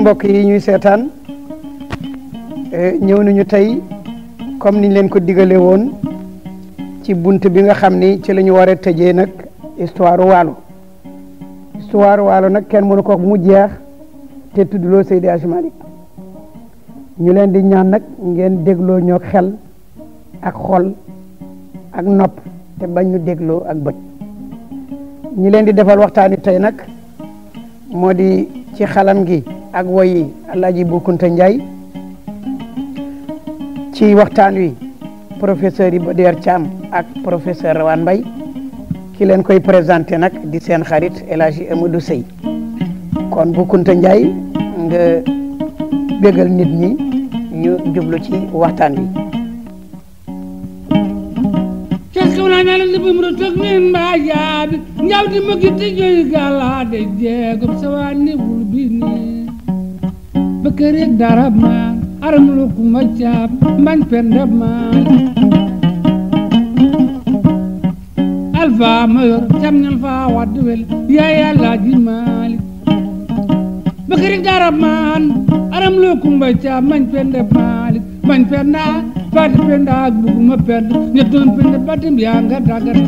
mbokk yi ñuy seetaan ñëw nañu tey comme niñ leen ko digale woon ci bunt bi nga xam ni ci la ñu war a tëjee nag histoire waalo nag kenn mënu ko bu mu jeex te tuddloo Seydi Hadji Malick ñu leen di ñaan nag ngeen dégloo ñoo xel ak xol ak nopp te bañ ñu dégloo ak bët ñi leen di defal waxtaan wi tey nag moo di ci xalam gi ak woyi Alaaji Bu Kunta Njaay ci waxtaan wi professeur Iba Der Thiam ak professeur Rawane Mbaye ki leen koy présenté nag di seen xarit El Hadji Amadou Sey kon Bu Kunta Njaay nga bégal nit ñi ñu jublu ci waxtaan wi na la lebum ro tok men mba jaabi njawdi mo gitti joy gala de jeegum sawani bul bini bakere darab ma aram lu ku ma jaab man pendab ma alfa mayor jamnal fa wadwel ya yalla di mali bakere darab man aram lu ku ma jaab man pendab mali man penda Fati penda ak buguma penda ñettoon penda batim yaa nga dagat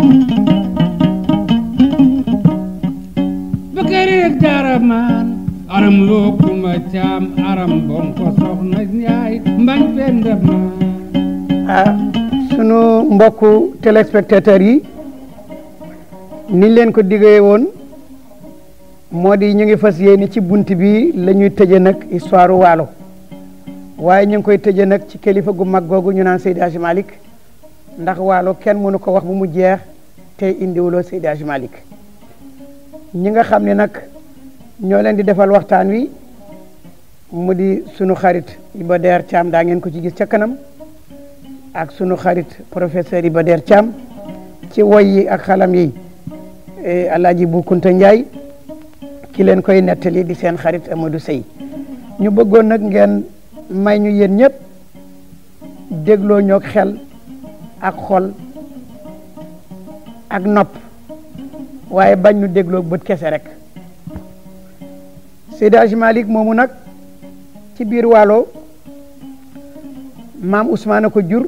bakari ak jaraman aram loo kuma caam aram bom ko soxna Njaay mbañ penda ma sunu mbokku téléspectateurs yi niñ leen ko diggee woon moo di ñu ngi fas yéene ci bunt bi la ñuy tëje nag histoire waalo waaye ñu ngi koy tëjee nag ci kilifa gu mag googu ñu naan Seydi Hadji Malick ndax waalo kenn mënu ko wax bu mu jeex te indiwuloo Seydi Hadji Malick ñi nga xam ne nag ñoo leen di defal waxtaan wi mu di sunu xarit Iba Der Thiam daa ngeen ko ci gis ca kanam ak sunu xarit professeur Iba Der Thiam ci woy yi ak xalam yi Alaaji Bu Kunta Njaay ki leen koy nettali di seen xarit Amadou Sey ñu bëggoon nag ngeen may ñu yéen ñëpp dégloo ñoog xel ak xol ak nopp waaye bañ ñu dégloo bët kese rek Seydi Hadji Malick moomu nag ci biir waalo maam Ousmane a ko jur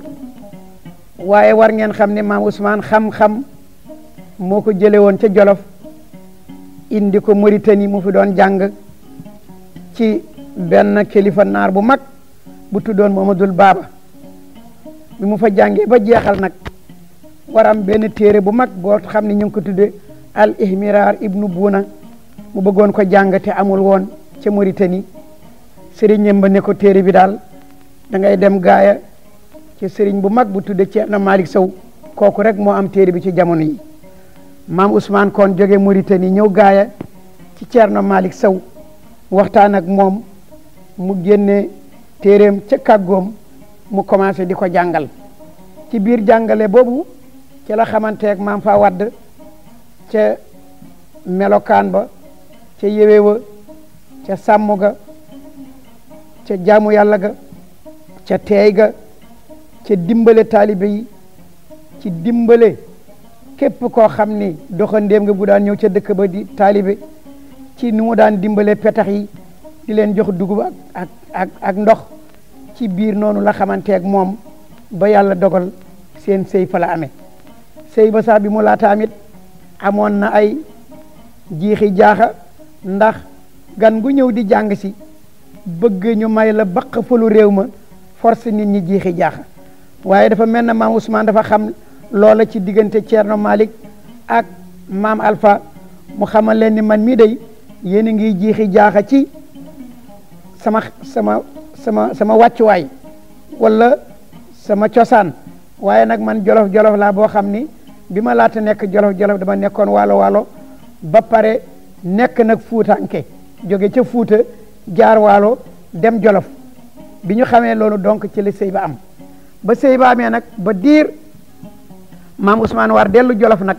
waaye war ngeen xam ne maam Ousmane xam-xam moo ko jële woon ca Jolof indi ko Mauritanie mu fi doon jàng ci benn kilifa naar bu mag bu tuddoon Mamadul Baaba bi mu fa jàngee ba jeexal nag waram benn téere bu mag boo xam ne ñu ngi ko tudde al ihmirar ibnu Buuna mu bëggoon ko jàng te amul woon ca Mauritanie sëriñam ba ne ko téere bi daal da ngay dem gaaya ci sëriñ bu mag bu tudde Ceerno Malick Sow kooku rek moo am téere bi ci jamono yi maam Ousmane kon jóge Mauritanie ñëw gaaya ci Ceerno Malick Sow waxtaan ak moom mu génne téeréem ca kàggoom mu commencé di ko jàngal ci biir jàngale boobu ci la xamanteeg maam fa wadd ca melokaan ba ca yéwewa ca sàmm ga ca jaamu yàlla ga ca teey ga ca dimbale taalibe yi ci dimbale képp koo xam ni doxandéem nga bu daan ñëw ca dëkk ba di taalibe ci nu mu daan dimbale petax yi di leen jox dugub ak ndox ci biir noonu la xamanteeg moom ba yàlla dogal seen sëy fa la amee sëy ba sax bi mu laata amit amoon na ay jiixi jaaxa ndax gan gu ñëw di jàng si bëgg ñu may la baq falu réew ma force nit ñi jiixi jaaxa waaye dafa mel na maam Ousmane dafa xam loola ci diggante Ceerno Malick ak maam Alpha mu xamal leen ni man mii day yéen a ngi jiixi jaaxa ci sama wàccuwaay wala sama cosaan waaye nag man jolof laa boo xam ni bi ma laata nekk jolof dama nekkoon waalo ba pare nekk nag fuutanke jóge ca fuuta jaar waalo dem jolof bi ñu xamee loolu donc ci la sëy ba am ba sëy ba amee nag ba diir maam Ousmane war dellu jolof nag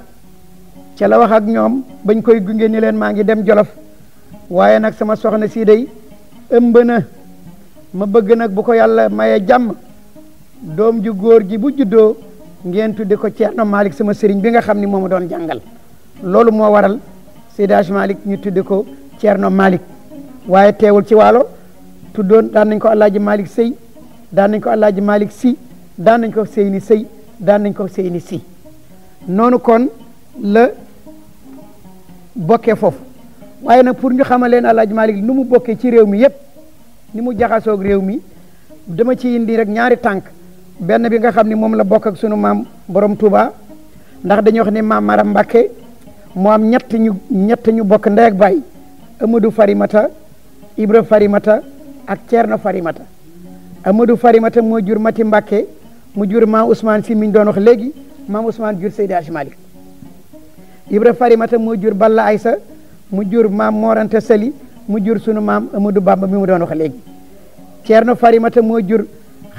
ca la wax ak ñoom bañ koy gunge ni leen maa ngi dem jolof waaye nag sama soxna sii day ëmb na ma bëgg nag bu ko yàlla maye jàmm doom ju góor ji bu juddoo ngeen tudde ko Ceerno Malick sama sëriñ bi nga xam ni moomu doon jàngal loolu moo waral Seydi Hadji Malick ñu tudde ko Ceerno Malick waaye teewul ci waalo tuddoon daan nañ ko Alaaji Malick Sey daan nañ ko Alaaji Malick Si daan nañ ko Seyni Sey daan nañ ko Seyni Si noonu kon la bokkee foofu waaye nag pour ñu xamal leen Alaaji Malick nu mu bokkee ci réew mi yëpp ni mu jaxasoog réew mi dama ci indi rek ñaari tànk benn bi nga xam ni moom la bokk ak sunu maam borom Touba ndax dañuy wax ni maam Maram Mbàkke moo am ñett ñu bokk ndey ak baay Amadou Farimata Ibra Farimata ak Ceerno Farimata Amadou Farimata moo jur Mati Mbàkke mu jur maam Ousmane si mi ñu doon wax léegi maam Ousmane jur Seydi Hadji Malick Ibra Farimata moo jur Balla Aysa mu jur maam Morante Sali mu jur sunu maam Amadou Bamba mi mu doon wax léegi Ceerno Farimata moo jur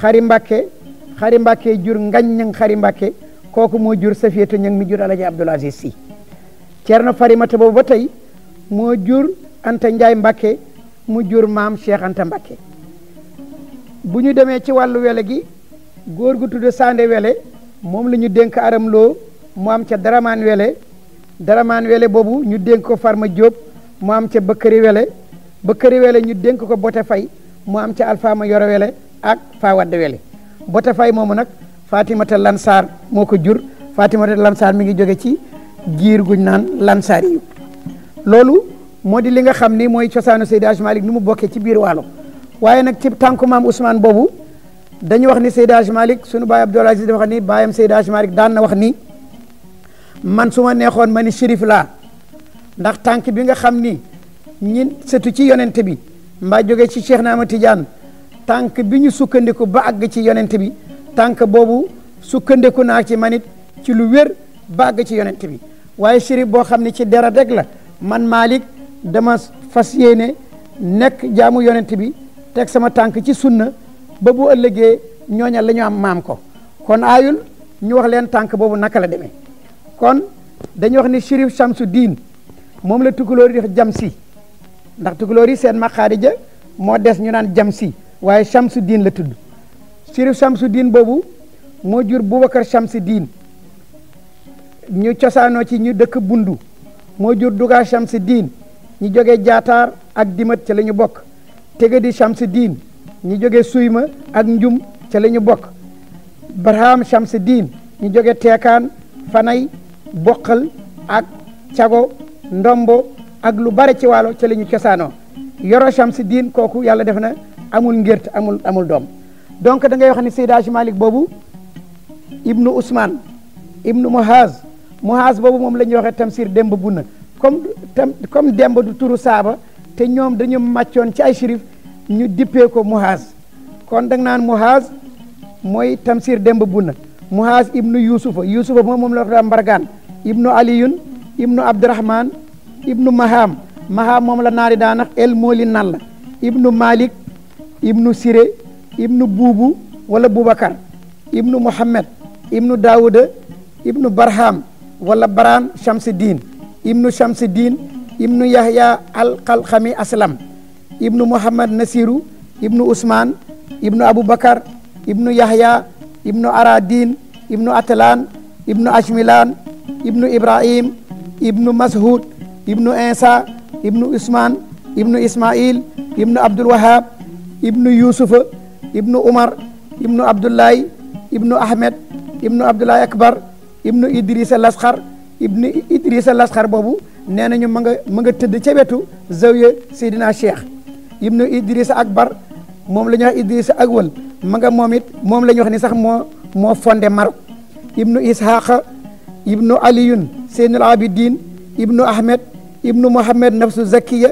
Xari Mbàkke jur Ngañ Ñang Xari Mbàkke kooku moo jur Safiyatu Ñang mi jur Alaji Abdoul Aziz Si Ceerno Farimata boobu ba tey moo jur Anta Njaay Mbàkke mu jur maam Cheikh Anta Mbàkke bu ñu demee ci wàllu wele gi góor gu tudd Sande Wele moom la ñu dénk Aram Lo mu am ca Daramaan Wele boobu ñu dénk ko Farma Diop mu am ca Bëkkëri Wele ñu dénk ko Bote Fay mu am ca Alfaama Yoro Wele ak Fawade Wele Bote Fay moomu nag Fatimata Lansar moo ko jur Fatimata Lansar mi ngi jóge ci giir guñ naan Lansar yu loolu moo di li nga xam ni mooy cosaanu Seydi Hadji Malick ni mu bokkee ci biir waalo waaye nag ci tànku maam Ousmane boobu dañu wax ni Seydi Hadji Malick sunu baay Abdoul Aziz dafa wax ni baayam Seydi Hadji Malick daan na wax ni man su ma neexoon ma ni shérif laa ndax tànk bi nga xam ni ñin sëtu ci yonente bi mbaa jóge ci Cheikh Naama Tidiane tànk bi ñu sukkandiku ba àgg ci yonente bi tànk boobu sukkandiku naa ci manit ci lu wér ba àgg ci yonente bi waaye shérif boo xam ne ci dara rek la man Malick dama fas yéene nekk jaamu yonente bi teg sama tànk ci sunna ba bu ëllëgee ñooña la ñu am maam ko kon aayul ñu wax leen tànk boobu naka la demee kon dañuy wax ni Chérif Chamsu Diin moom la tukulóor yi jam si ndax tukulóor yi seen maqaarija moo des ñu naan jam si waaye Chamsu Diin la tudd Chérif Chamsu Diin boobu moo jur Boubacar Chamsu Diin ñu cosaanoo ci ñu dëkk Bundu moo jur Duga Chamsu Diin ñu jógee Jaataar ak Dimat ca la ñu bokk Tegadi Chamsu Diin ñu jógee Suyma ak Njum ca la ñu bokk Barham Chamsu Diin ñu jógee Teekaan Fanay Boqal ak Cago Ndombo ak lu bare ci waalo ca la ñu cosaanoo Yoro Chamsu Diin kooku yàlla def na amul ngért amul doom donc da ngay wax ni Seydi Hadji Malick boobu ibnu Ousmane ibnu Muhaz boobu moom la ñuy waxee Tamsir Demba Bunna comme Demba du turu saaba te ñoom dañu màccoon ci ay shérif ñu dippee ko Muhaz kon da nga naan Muhaz mooy Tamsir Demba Bunna Muhaz ibnu Yusufa moom la wax Mbargaan ibnu Aliyun ibnu Abdurahman ibnu Maham moom la naari daanax el mooli nan la ibnu Malik ibnu Siré ibnu Buubu wala Boubacar ibnu Muhammad ibnu Daouda ibnu Barham wala Baran Chamsuddin ibnu Chamsuddin ibnu Yahya al-Qalxami Aslam ibnu Muhammad Nasiru ibnu Ousmane ibnu Aboubacar ibnu Yahya ibnu Aradin ibnu Atlan ibnu Ashmilan ibnu Ibrahim ibnu Mashud ibnu Insa ibnu Ousmane ibnu Ismail ibnu Abdul Wahab ibnu Yusufa ibnu Umar ibnu Abdullahi ibnu Ahmed ibnu Abdullahi Akbar ibnu Idrissa Lasxar ibnu Idrissa Lasxar boobu nee nañu ma nga tëdd ca wetu zawiya Seydina Cheikh ibnu Idrissa Akbar moom la ñuy wax Idrissa Agwal ma nga moom la ñuy wax ni sax moo fondé Maroc ibnu Ishaqa ibnu Aliyun Seynul Abidin ibnu Ahmed ibnu Mohamed Nafsu Zakiya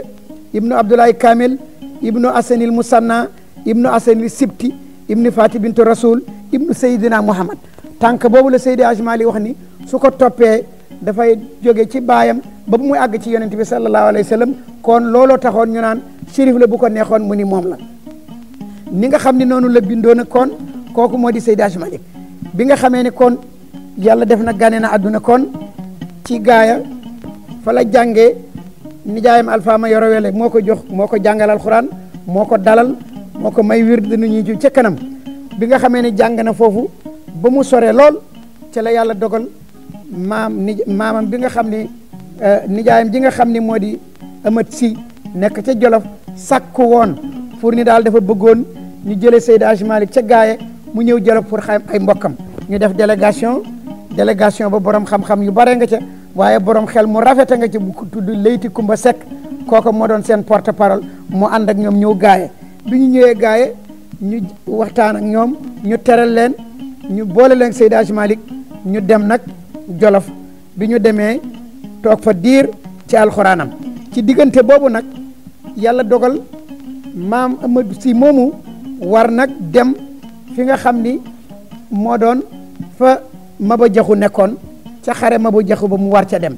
ibnu Abdullahi Kamil ibnu Asanil Musanna ibnu Asanil Sibti ibnu Fati bintu Rasul ibnu Seydina Muhammad tànk boobu la Seydi Hadji Malick wax ni su ko toppee dafay jóge ci baayam ba bu muy àgg ci yonent bi sallallahu alayhi wa sallam kon looloo taxoon ñu naan shérif la bu ko neexoon mu ni moom la ni nga xam ni noonu la bindoo na kon kooku moo di Seydi Hadji Malick bi nga xamee ne kon yàlla def na gane na àdduna kon ci gaaya fa la jàngee nijaayam Alfaama Yoro Wele moo ko jàngal alxuraan moo ko dalal moo ko may wird nu ñuy ju ca kanam bi nga xamee ne jàng na foofu ba mu sore lool ca la yàlla dogal maamam bi nga xam ni nijaayam ji nga xam ni moo di Amat Si nekk ca Jolof sàkku woon pour ni daal dafa bëggoon ñu jëlee Seydi Hadji Malick ca Gaaye mu ñëw Jolof pour xam ay mbokkam ñu def délégation ba borom xam-xam yu bare nga ca waaye borom xel mu rafete nga ca bu ko tudd Leyti Kumba Seck kooku moo doon seen porte parole mu ànd ak ñoom ñëw Gaaye bi ñu ñëwee Gaaye ñu waxtaan ak ñoom ñu teral leen ñu boole leen Seydi Hadji Malick ñu dem nag Jolof bi ñu demee toog fa diir ci alxuraanam ci diggante boobu nag yàlla dogal maam Amadou Sy moomu war nag dem fi nga xam ni moo doon fa Maba Jaxu nekkoon ca xare Maba Jaxu ba mu war ca dem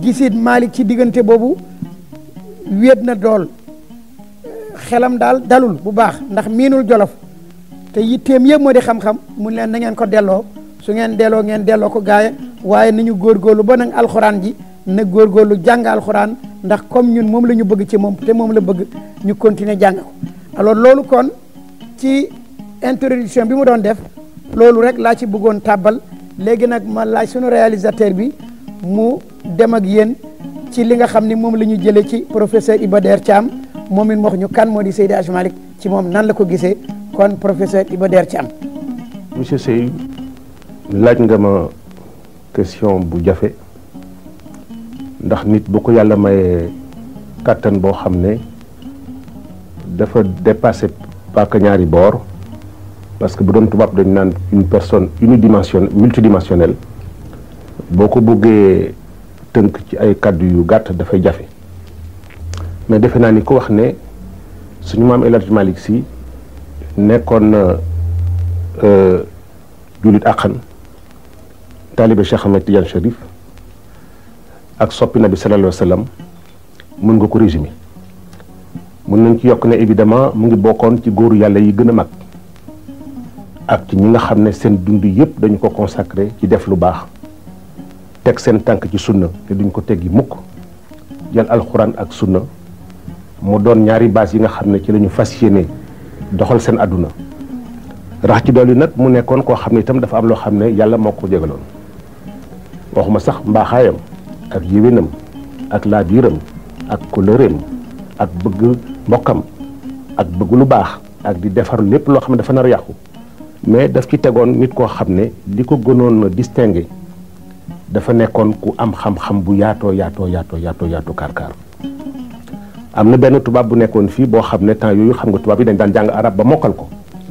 gisit Malick ci diggante boobu wéet na dool xelam daal dalul bu baax ndax miinul Jolof te yitteem yëpp moo di xam-xam mun leen na ngeen ko delloo su ngeen delloo ko Gaaye waaye nañu góorgóorlu ba nag alxuraan ji na góorgóorlu jàng alxuraan ndax comme ñun moom la ñu bëgg ci moom te moom la bëgg ñu continuer jàng ko alors loolu kon ci introduction bi mu doon def loolu rek laa ci bëggoon tàbbal léegi nag ma laaj sunu réalisateur bi mu dem ak yéen ci li nga xam ni moom la ñu jëlee ci professeur Iba Der Thiam moom it wax ñu kan moo di Seydi Hadji Malick ci moom nan la ko gisee kon professeur Iba Der Thiam. monsieur Sey laaj nga ma question bu jafe ndax nit bu ko yàlla mayee kàttan boo xam ne dafa dépassé paaka ñaari boor parce que bu doon tubaab dañ naan une personne multidimensionnelle boo ko bëggee tënk ci ay kàddu yu gàtt dafay jafe mais defe naa ni ko wax ne suñu maam El Hadji Malick Sy nekkoon na jullit àqan taalibe Cheikh Ahmed Tidiane Chérif ak soppi nabi sallallahu alayhi wa sallam mën nga ko résumer mën nañ ci yokk ne évidemment mu ngi bokkoon ci góoru yàlla yi gën a mag ak ci ñi nga xam ne seen dund yëpp dañu ko consacré ci def lu baax teg seen tànk ci sunna te duñ ko teggi mukk jël alxuraan ak sunna mu doon ñaari base yi nga xam ne ci la ñu fas yéene doxal seen àdduna rax ci dolli nag mu nekkoon koo xam ne itam dafa am loo xam ne yàlla moo ko jégaloon waxuma sax mbaaxaayam ak yéwénam ak laabiiram ak kollëreem ak bëgg mbokkam ak bëgg lu baax ak di defar lépp loo xam ne dafa nar a yàqu mais daf ci tegoon nit koo xam ne li ko gënoon distingué dafa nekkoon ku am xam-xam bu yaatoo kaar am na benn tubaab bu nekkoon fii boo xam ne temps yooyu xam nga tubaab yi dañ daan jàng arab ba mokkal ko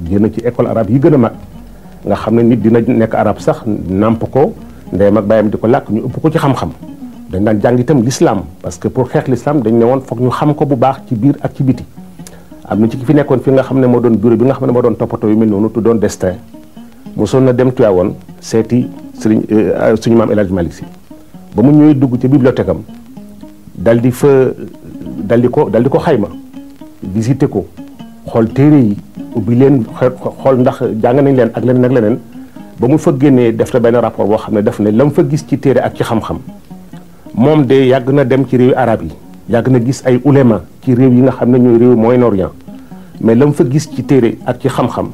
génn ci école arabe yi gën a mag nga xam ne nit dina nekk arab sax nàmp ko ndeyam ak bàyyam di ko làkk ñu ëpp ko ci xam-xam dañ daan jàng itam l'islam parce que pour xeex l'islam dañ ne woon foog ñu xam ko bu baax ci biir ak ci biti am na ci ki fi nekkoon fi nga xam ne moo doon bureau bi nga xam ne moo doon toppatoo yu mel noonu tuddoon destin mosoon na dem Tiwaawoon seeti suñu maam El Hadji Malick Sy ba mu ñëwee dugg ca bibliothèque am dal di ko xayma visité ko xool téere yi ubbi leen xool ndax jàng nañ leen ak leneen ba mu fa génnee def na benn rapport boo xam ne def ne la mu fa gis ci téere ak ci xam-xam moom de yàgg na dem ci réewi arab yi yàgg na gis ay ulema ci réew yi nga xam ne ñooy réew Moyen-Orient mais la mu fa gis ci téere ak ci xam-xam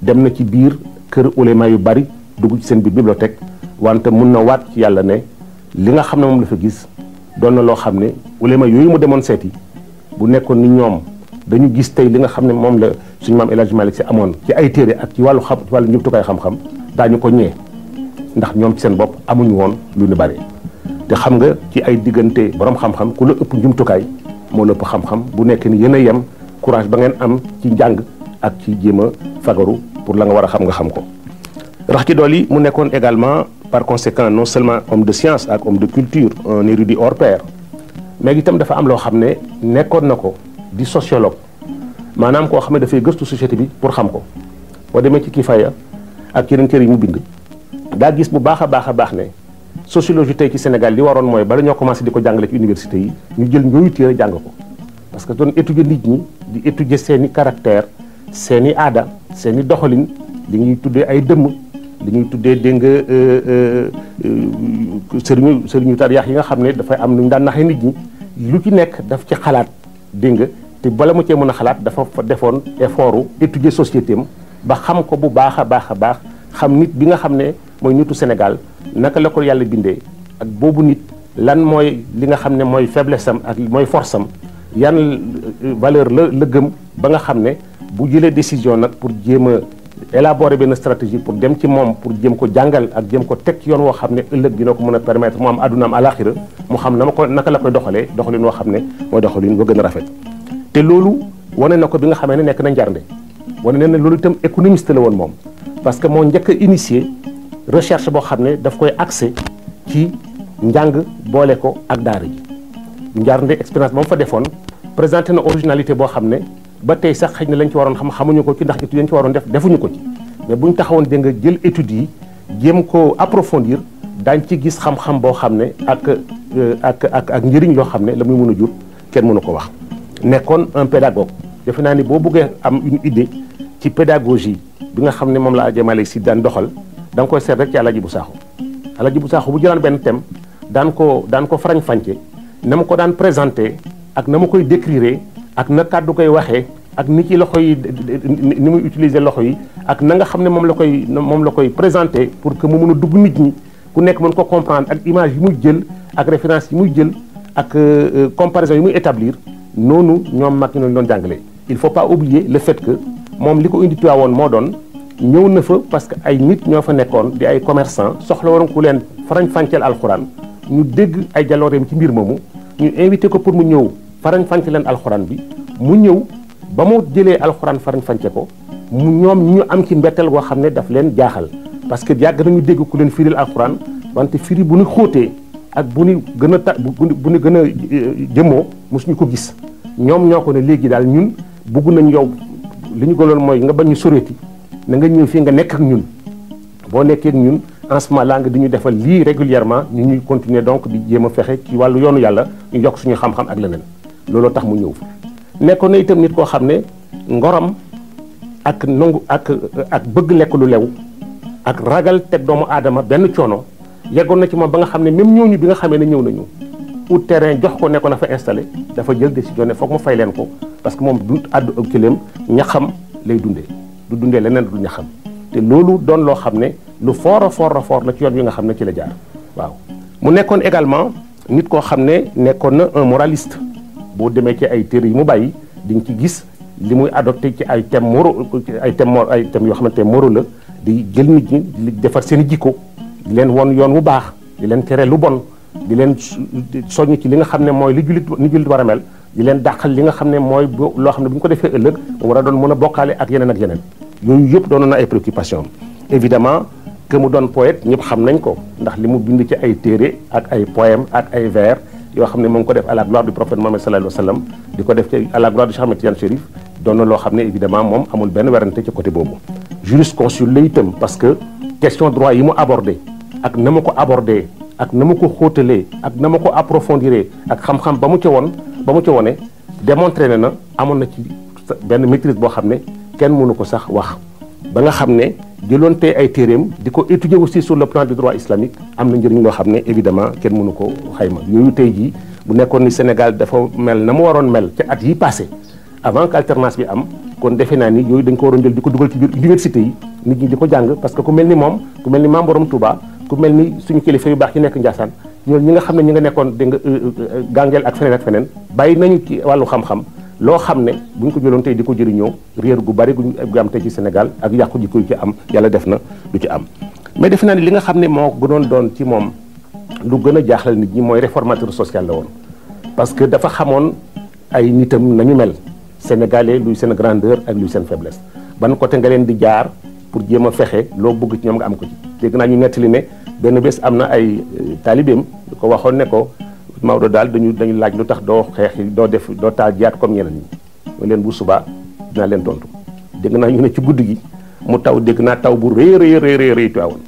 dem na ci biir kër ulema yu bari dugg ci seen biir bibliothèque wante mun na waat ci yàlla ne li nga xam ne moom la fa gis doon na loo xam ne ulema yooyu mu demoon seeti bu nekkoon ni ñoom dañu gis tey li nga xam ne moom la suñu maam El Hadji Malick Sy amoon ci ay téere ak ci wàllu njumtukaay xam-xam daañu ko ñee ndax ñoom ci seen bopp amuñu woon lu ñu bari te xam nga ci ay diggante borom xam-xam ku la ëpp njumtukaay moo la ëpp xam-xam bu nekk ni yéen a yem courage ba ngeen am ci njàng ak ci jéem a fagaru pour la nga war a xam nga xam ko. rax ci dool yi mu nekkoon également par conséquent non seulement homme de science ak homme de culture un érudit hors pair mais itam dafa am loo xam ne nekkoon na ko di sociologue maanaam koo xam ne dafay gëstu société bi pour xam ko boo demee ci Kifaya ak yeneen kër yi mu bind daa gis bu baax a baax ne sociologie tey ci Sénégal li waroon mooy bala ñoo commencé di ko jàngale ci université yi ñu jël ñooyu téere jàng ko parce que doon étudier nit ñi di étudier seeni caractère seeni aada seeni doxalin li ñuy tuddee ay dëmm li ñuy tuddee dégg nga sëriñu tariyaax yi nga xam ne dafay am nu ñu daan naxee nit ñi lu ci nekk daf ci xalaat dégg nga te bala mu cee mën a xalaat dafa defoon effort étudier société am ba xam ko bu baax a baax xam nit bi nga xam ne mooy nitu Sénégal naka la ko yàlla bindee ak boobu nit lan mooy li nga xam ne mooy faiblesse am ak mooy force am yan valeur la gëm ba nga xam ne bu jëlee décision nag pour jéem a élaborer benn stratégie pour dem ci moom pour jéem ko jàngal ak jéem ko teg ci yoon woo xam ne ëllëg dina ko mën a permettre mu am addunaam alaxira mu xam naka la koy doxalee doxalin woo xam ne mooy doxalin ba gën a rafet. te loolu wane na ko bi nga xamee ne nekk na njarnde wane na ne loolu itam économiste la woon moom parce que moo njëkk a initier recherche boo xam ne daf koy axé ci njàng boole ko ak daara ji njarnde expérience ba mu fa defoon présenté na originalité boo xam ne ba tey sax xëy na lañ ci waroon xamuñu ko ci ndax études yi ñu ci waroon def defuñu ko ci mais buñ taxawoon dégg nga jël études yi jéem ko approfondir daañ ci gis xam-xam boo xam ne ak njëriñ loo xam ne la muy mën a jur kenn mënu ko wax. nekkoon un pédagogue defe naa ni boo bëggee am une idée ci pédagogie bi nga xam ne moom la Adja si daan doxal da nga koy seet rek ci Alaaji Bu Saaxo Alaaji Bu Saaxo bu jëlaan benn thème daan ko farañ-fànce na ma ko daan présenté ak na ma koy décrire ak na kàddu koy waxee ak ni ci loxo yi ni muy utiliser loxo yi ak na nga xam ne moom la koy présenté pour que mu mën a dugg nit ñi ku nekk mën ko comprendre ak image yi muy jël ak référence yi muy jël ak comparaison yi muy établir noonu ñoom mag ñu doon jàngale. il faut pas oublier le fait que moom li ko indi Tiwaawoon moo doon ñëw na fa parce que ay nit ñoo fa nekkoon di ay commerçant soxla waroon ku leen farañ-fàcceel alxuraan ñu dégg ay jalooreem ci mbir moomu ñu invité ko pour mu ñëw farañ-fàcce leen alxuraan bi mu ñëw ba mu jëlee alxuraan farañ-fàcce ko mu ñoom ñu am ci mbetteel goo xam ne daf leen jaaxal parce que yàgg nañu dégg ku leen firil alxuraan wante firi bu ñu xóotee ak bu ñu gën a bu ñu gën a jëmoo mosuñu ko gis ñoom ñoo ko ne léegi daal ñun bugg nañ yow li ñu gënoon mooy nga bañ ñu soreeti na nga ñëw fii nga nekk ak ñun boo nekkee ak ñun en ce moment là nga di ñu defal lii régulièrement ñu ñuy continuer donc di jéem a fexe ci wàllu yoonu yàlla ñu yokk suñu xam-xam ak leneen looloo tax mu ñëw fa nekkoon na itam nit koo xam ne ngoram ak nangu ak bëgg lekk lu lew ak ragal teg doomu aadama benn coono yeggoon na ci moom ba nga xam ne même ñooñu bi nga xamee ne ñëw nañu ut terrain jox ko ne ko na fa installé dafa jël décision ne foog mu fay leen ko parce que moom du àddu ak kileem ñaxam lay dundee du dundee leneen du ñaxam te loolu doon loo xam ne lu fort a fort la ci yoon wi nga xam ne ci la jaar waaw. mu nekkoon également nit koo xam ne nekkoon na un moraliste boo demee ci ay téere yi mu bàyyi di nga ci gis li muy adopté ci ay thèmes moraux ay thèmes yoo xamante ne moraux la di jël nit ñi di defar seen i jikko di leen won yoon wu baax di leen tere lu bon di leen soññ ci li nga xam ne mooy li jullit war a mel di leen dàqal li nga xam ne mooy loo xam ne bu ñu ko defee ëllëg mu war a doon mën a bokkaale ak yeneen yooyu yëpp doonoon na ay préoccupations évidemment que mu doon poète ñëpp xam nañ ko ndax li mu bind ci ay téere ak ay poèmes ak ay vers yoo xam ne mu ngi ko def à la gloire du prophète Mohammed sallallahu alayhi wa sallam di ko def ci à la gloire du Cheikh Ahmed Tidiane Chérif doon na loo xam ne évidemment moom amul benn werante ci côté boobu jurisconsulte la itam parce que question droit yi mu abordé ak na ma ko abordé ak na ma ko xóotalee ak na ma ko approfondiré ak xam-xam ba mu ca wone démontré na amoon na ci benn maîtrise boo xam ne kenn mënu ko sax wax ba nga xam ne jëloon tey ay téeréem di ko étudier aussi sur le plan du droit islamique am na njëriñ loo xam ne évidemment kenn mënu ko xayma yooyu tey jii bu nekkoon ni Sénégal dafa mel na mu waroon mel ci at yi passé avant que alternance bi am kon defe naa ni yooyu dañ ko waroon jël di ko dugal ci biir université yi nit ñi di ko jàng parce que ku mel ni moom ku mel ni Maam Borom Touba ku mel ni suñu kilifa yu baax yi nekk Ndiassane ñooñu ñi nga xam ne ñi nga nekkoon dégg nga gàngeel ak feneen bàyyi nañu ci wàllu xam-xam loo xam ne bu ñu ko jëloon tey di ko jëriñoo réer gu bari gu am tey ci Sénégal ak yàqu ji koy ci am yàlla def na du ci am mais defe naa ni li nga xam ne moo gënoon doon ci moom lu gën a jaaxal nit ñi mooy réformateur social la woon parce que dafa xamoon ay nitam nañu mel sénégalais luy seen grandeur ak luy seen faiblesse ban côté nga leen di jaar pour jéem a fexe loo bëgg ci ñoom nga am ko ci dégg naa ñu nettali ne benn bés am na ay taalibeem yu ko waxoon ne ko Maodo daal dañu laaj lu tax doo xeex doo taal jiyaat comme ñeneen ñi ma leen bu subaa dinaa leen tontu dégg naa ñu ne ci guddi gi mu taw dégg naa taw bu rëy Tiwaawan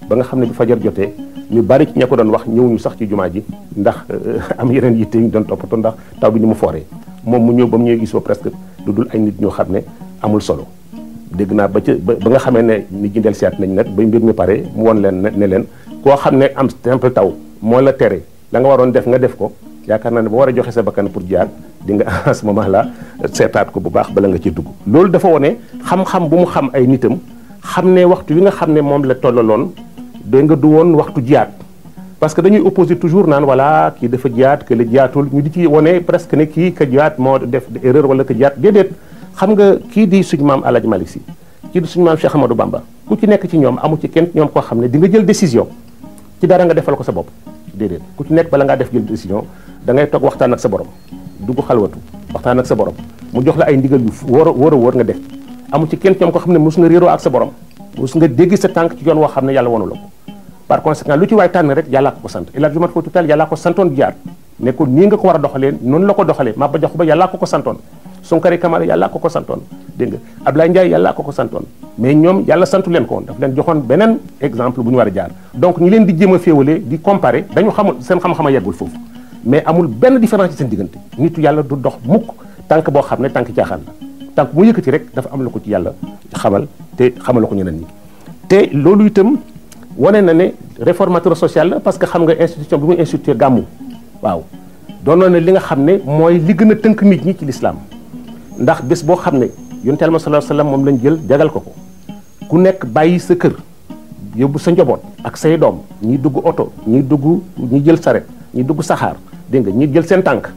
ba nga xam ne bi fajar jotee ñu bari ci ña ko doon wax ñëwuñu sax ci jumaa ji ndax am yeneen yitte ñu doon toppatoo ndax taw bi ni mu fooree moom mu ñëw ba mu ñëwee gis ba presque lu dul ay nit ñoo xam ne amul solo dégg naa ba nga xamee ne nit ñi del siyaat nañ nag ba mbir mi pare mu won leen ne leen koo xam ne am simple taw moo la tere la nga waroon def nga def ko yaakaar naa ne ba war a joxe sa bakkan pour jiyaat di nga à ce moment là seetaat ko bu baax bala nga ci dugg loolu dafa wone xam-xam bu mu xam ay nitam xam ne waxtu wi nga xam ne moom la tollaloon dégg nga du woon waxtu jiyaat parce que dañuy opposer toujours naan voilà kii dafa jiyaat que la jiyaatul ñu di ci wone presque ne kii ka jiyaat moo def erreur wala ka jiyaat déedéet xam nga kii di suñu maam El Hadj Malick Sy kii di suñu maam Cheikh Amadou Bamba ku ci nekk ci ñoom amu ci kenn ñoom koo xam ne di nga jël décision ci dara nga defal ko sa bopp déedéet ku ci nekk bala ngaa def jël décision da ngay toog waxtaan ak sa borom dugg xalwatu waxtaan ak sa borom mu jox la ay ndigal yu wóor nga def amu ci kenn ñoom koo xam ne mos nga réeroo ak sa borom mos nga dégg sa tànk ci yoon woo xam ne yàlla wonu la ko par conséquent lu ci waay tànn rek yàllaa ko sant El Hadj Omar Foutiyou Tall yàllaa ko santoon jaar ne ko nii nga ko war a doxalee noonu la ko doxalee Maba Jaxu Ba yàllaa ko santoon Sonkare Kamara yàllaa ko santoon dégg nga Ablaye Ndiaye yàllaa ko santoon mais ñoom yàlla santu leen ko woon daf leen joxoon beneen exemple bu ñu war a jaar donc ñi leen di jéem a féewale di comparer dañu xamul seen xam-xama yeggul foofu mais amul benn différence ci seen diggante nitu yàlla du dox mukk tànk boo xam ne tànk caaxaan la tànk mu yëkkati rek dafa am la ko ci yàlla xamal te xamal la ko ñeneen ñi te loolu itam wane na ne réformateur social la parce que xam nga institution bi muy institué gàmmu waaw doonoon na li nga xam ne mooy li gën a tënk nit ñi ci l'islam ndax bés boo xam ne yonent Yàlla sallallahu alayhi wasallam moom lañ jël jagal ko ku nekk bàyyi sa kër yóbbu sa njaboot ak say doom ñi dugg oto ñi jël saret ñi dugg saxaar dégg nga ñi jël seen tànk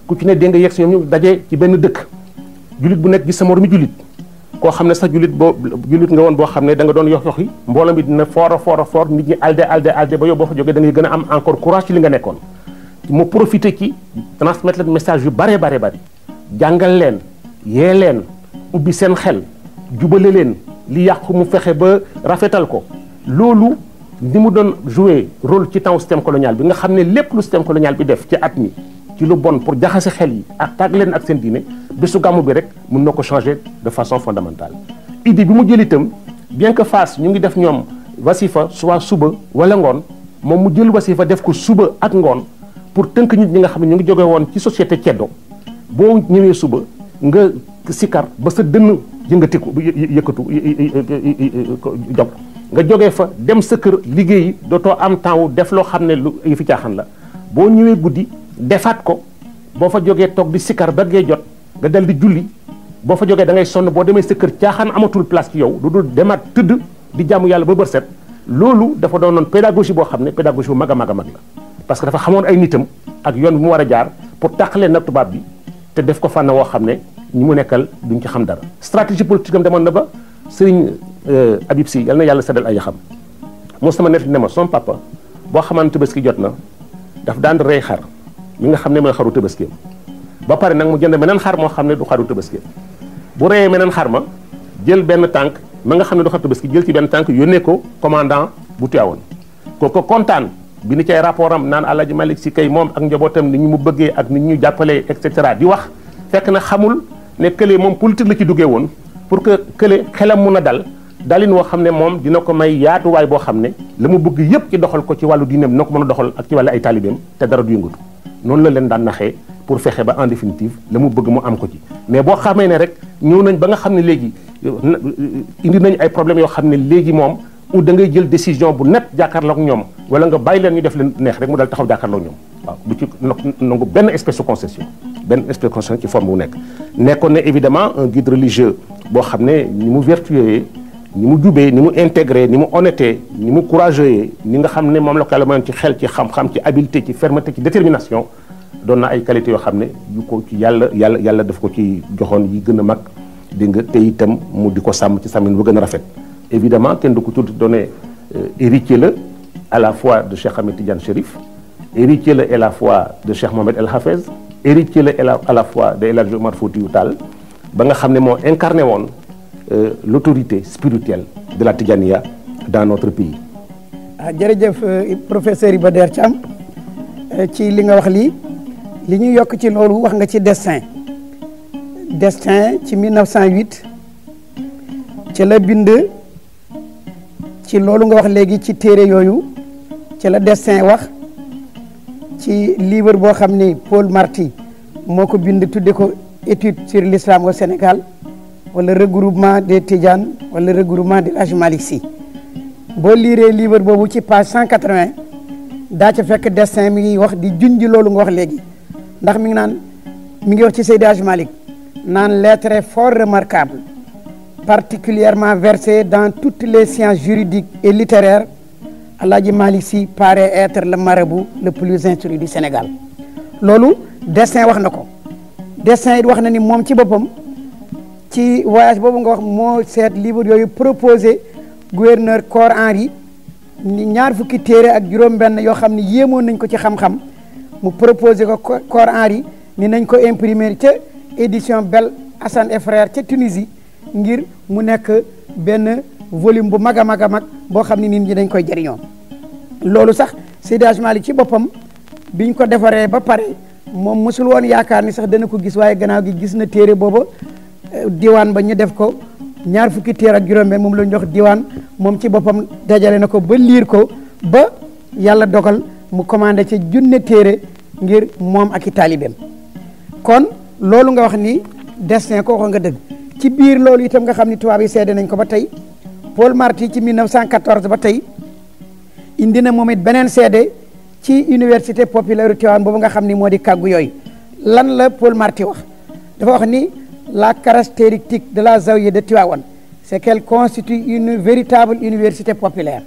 ku ci ne dégg nga yegg si ñoom ñu daje ci benn dëkk julit bu nekk gis sa moromu julit koo xam ne sax julit nga woon boo xam ne da nga doon yox yoxi mbooloo mi dina fort nit ñi alde ba yow boo fa jógee da ngay gën a am encore courage ci li nga nekkoon mu profité ci transmettre leen message yu bare jàngal leen yee leen ubbi seen xel jubale leen li yàqu mu fexe ba rafetal ko loolu ni mu doon jouer rôle ci temps système colonial bi nga xam ne lépp lu système colonial bi def ci at mi ci lu bon pour jaxase xel yi ak tàgg leen ak seen diine bésu gàmmu bi rek mën na ko changer de façon fondamentale idée bi mu jël itam bien que Fass ñu ngi def ñoom wasifa soit suba wala ngoon moom mu jël wasifa def ko suba ak ngoon pour tënk nit ñi nga xam ne ñu ngi jóge woon ci société ceddo boo ñëwee suba nga sikar ba sa dënn yëngatiku yëkkatu jog nga jógee fa dem sa kër liggéeyi dootoo am temps wu def loo xam ne lu fi caaxaan la boo ñëwee guddi defaat ko boo fa jógee toog di sikar ba gee jot nga dal di julli boo fa jógee da ngay sonn boo demee sa kër caaxaan amatul place ci yow lu dul demaat tëdd di jaamu yàlla ba bër set loolu dafa doonoon pédagogie boo xam ne pédagogie bu mag a mag la parce que dafa xamoon ay nitam ak yoon bi mu war a jaar pour tàqalee nag tubaab bi te def ko fànn woo xam ne ñi mu nekkal duñ ci xam dara stratégie politique am demoon na ba Serigne Habib Sy yal na yàlla seddal ay yaxam moo sama net ne ma son papa boo xamante Tabaski jot na daf daan rey xar mi nga xam ne mooy xaru Tabaski ba pare nag mu jënd meneen xar moo xam ne du xaru Tabaski bu reyee meneen xar ma jël benn tànk ma nga xam ne du xaru Tabaski jël ci benn tànk yónnee ko commandant bu Tivaouane kooku kontaan bi ni ci ay rapport am naan Alaaji Malick Sy kay moom ak njabootam ni ñu mu bëggee ak ni ñu jàppalee et cetera di wax fekk na xamul ne kële moom politique la ci duggee woon pour que kële xelam mun a dalin woo xam ne moom dina ko may yaatuwaay boo xam ne la mu bëgg yëpp ci doxal ko ci wàllu diineem dina ko mën a doxal ak ci wàllu ay taalibeem te dara du yëngatu noonu la leen daan naxee pour fexe ba en définitive la mu bëgg mu am ko ci mais boo xamee ne rek ñëw nañ ba nga xam ne léegi indi nañ ay problèmes yoo xam ne léegi moom ou da ngay jël décision bu net jàkkaarloog ñoom wala nga bàyyi leen ñu def leen neex rek mu dal taxaw jàkkaarloog ñoom waaw du ci nangu benn espèce de concession ci forme bu nekkoon ne évidemment un guide religieux boo xam ne ni mu vertueux ni mu jubee ni mu intégré ni mu honnêté ni mu courageux ni nga xam ne moom la ko yàlla mayoon ci xel ci xam-xam ci habileté ci fermeté ci détermination doon na ay qualités yoo xam ne yu ko ci yàlla daf ko ci joxoon yi gën a mag dégg nga te itam mu di ko sàmm ci sàmmin bu gën a rafet évidemment kenn du ko tudd donné héritier la à la fois de Cheikh Ahmed Tidiane Chérif héritier la à la fois de Cheikh Mohamed El Hafez héritier la à la fois de El Hadj Omar Foutiyou Tall ba nga xam ne moo incarné woon l'autorité spirituelle de la Tidjaniya dans notre pays. jërëjëf professeur Iba Der Thiam ci li nga wax lii li ñuy yokk ci loolu wax nga ci destin ci 1908 ci la bind ci loolu nga wax léegi ci téere yooyu ci la destin wax ci livre boo xam ni Paul Marty moo ko bind tudde ko étude sur l'islam au Sénégal wala regroupement des Tidjanes wala regroupement de El Hadj Malick Sy boo liiree livre boobu ci page 180 daa ca fekk destin mi ngi wax di junj loolu nga wax léegi ndax mi ngi wax ci Seydi Hadj Malick naan l'être fort remarquable particulièrement versé dans toutes les sciences juridiques et littéraires Alaaji Malick Sy paraît être le marabout le plus instruit du Sénégal loolu destin wax na ko destin it wax na ni moom ci boppam ci voyage boobu nga wax moo seet livre yooyu proposé gouverneur Cor Henri ni ñaar fukki téere ak juróom-benn yoo xam ne yéemoon nañ ko ci xam-xam mu proposé ko Cor Henri ni nañ ko imprimer ca édition Bel Hassan et Frères ca Tunisie ngir mu nekk benn volume bu mag a mag a mag boo xam ne nit ñi dañ koy jëriñoo loolu sax Seydi Hadji Malick ci boppam biñ ko defaree ba pare moom mosul woon yaakaar ni sax dana ko gis waaye gannaaw gi gis na téere booba diwaan ba ñu def ko ñaar fukki téere ak juróom-benn moom la ñu jox diwaan moom ci boppam dajale na ko ba liir ko ba yàlla dogal mu commandé ci junne téere ngir moom ak i taalibeem kon loolu nga wax ni destin ko nga dëgg ci biir loolu itam nga xam ni tubaab yi seede nañ ko ba tey Paul Marty ci 1914 ba tey indi na moom it beneen seede ci université populaire Tivaouane boobu nga xam ni moo di kàggu yooyu lan la Paul Marty wax dafa wax ni la caractéristique de la Zawiya de Tivaouane c'est qu'elle constitue une véritable université populaire.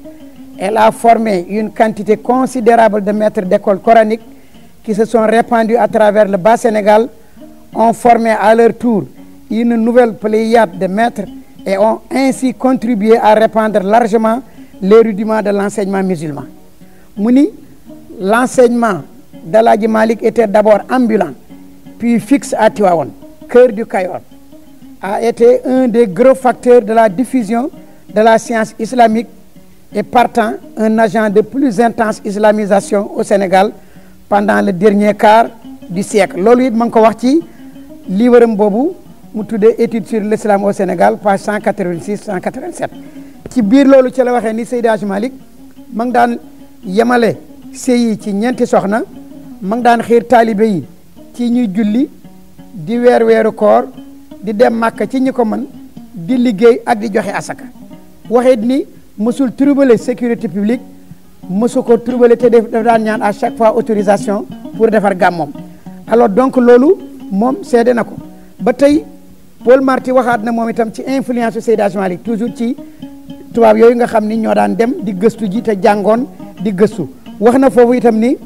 Elle a formé une quantité considérable de maîtres d'école coraniques qui se sont répandus à travers le Bas-Sénégal, ont formé à leur tour une nouvelle pléiade de maîtres et ont ainsi contribué à répandre largement les rudiments de l'enseignement musulman. Mouni, l'enseignement d'Alaaji Malick était d'abord ambulant, puis fixe à Tivaouane, cœur du Kayor, a été un des gros facteurs de la diffusion de la science islamique et partant un agent de plus intense islamisation au Sénégal pendant le dernier quart du siècle. Loolu it ma ngi ko wax ci livre am boobu mu tuddee étude sur l'islam au Sénégal page 186 187 ci biir loolu ci la waxee ni Seydi Hadji Malick ma ngi daan yemale sëy yi ci ñeenti soxna ma ngi daan xiir taalibe yi ci ñuy julli di weer weeru koor di dem Màkka ci ñi ko mën di liggéey ak di joxe asaka waxit ni mësul troubler sécurité publique mësu ko troubler te daf daan ñaan à chaque fois autorisation pour defar gàmmoom alors donc loolu moom seede na ko ba tey Paul Marty waxaat na moom itam ci influence su Seydi Hadji Malick toujours ci tubaab yooyu nga xam ni ñoo daan dem di gëstu ji te jàngoon di gëstu wax na foofu itam ni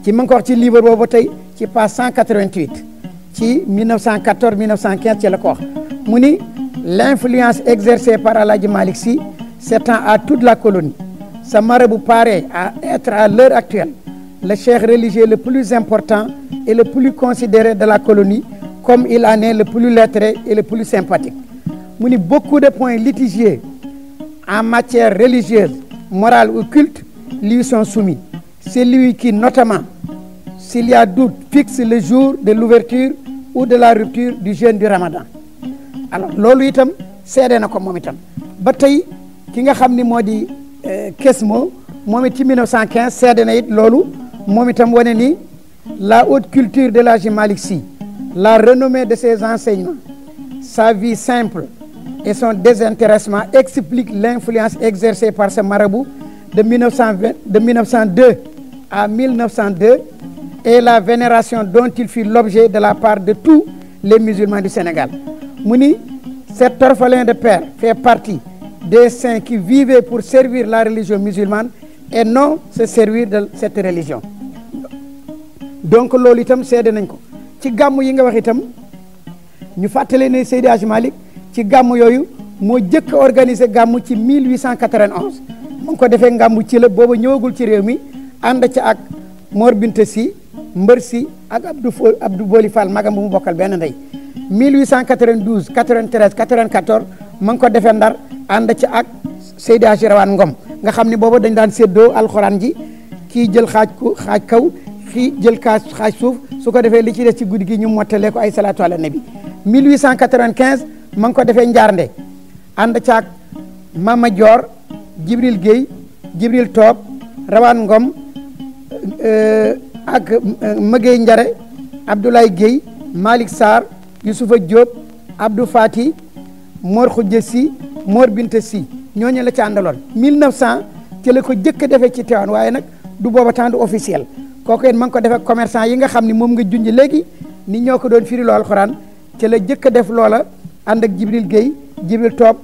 ci ma ngi ko wax ci livre boobu ba tey ci page 188 ci 1914 1915 ci la ko wax mu ni l'influence exercée par Alaaji Malick Sy s'étend à toute la colonie. Ce marabout paraît à être à l'heure actuelle le cheikh religieux le plus important et le plus considéré de la colonie, comme il en est le plus lettré et le plus sympathique. Mu ni beaucoup de points litigieux en matière religieuse, morale ou culte lui sont soumis. C'est lui qui, notamment, s'il y a doute, fixe le jour de l'ouverture ou de la rupture du jeûne du Ramadan. Alors loolu itam seede na ko moom itam ba tey ki nga xam ni moo di Kesmo moom it ci 1915 seede na it loolu moom itam wane ni la haute culture de Alaaji Malick Sy, la renommée de ses enseignements, sa vie simple et son désintéressement expliquent l'influence exercée par ce marabout de 1902 à 1902 et la vénération dont il fut l'objet de la part de tous les musulmans du Sénégal. Mu ni cet orphelin de père fait partie des saints qui vivaient pour servir la religion musulmane et non se servir de cette religion. Donc loolu itam seede nañ ko ci gàmmu yi nga wax itam ñu fàttale ne Seydi Hadji Malick ci gàmmu yooyu moo jëkk a organisé gàmmu ci 1891 mu ngi ko defee gàmmu ci la booba ñëwagul ci réew mi ànd ci ak Mor Binta Sy Mbër Sy ak Abdou Boli Fall magam bu mu bokkal benn ndey 1892 93 94 ma ngi ko defee Ndar ànd ci ak Seydi Hadji Rawane Ngom nga xam ne booba dañ daan séddoo alxuraan ji kii jël xaaj kaw kii jël xaaj suuf su ko defee li ci des ci guddi gi ñu mottalee ko ay salaatu ala nabi 1895 ma ngi ko defee Njaarnde ànd ci ak Mama Dior Jibril Guèye Jibril Toob Rawane Ngom ak Mëgey Njare Abdoulaye Guèye Malick Sarr Youssoufa Diop Abdou Fati Mor Khoudia Sy Mor Binta Sy ñooñu la ci àndaloon 1900 ci la ko jëkk a defee ci Tivaouane waaye nag du booba temps du officiel kooku it ma ngi ko defee commerçant yi nga xam ni moom nga junj léegi ni ñoo ko doon firi loo alxuraan ci la jëkk a def loola ànd ak Jibril Guèye Jibril Toob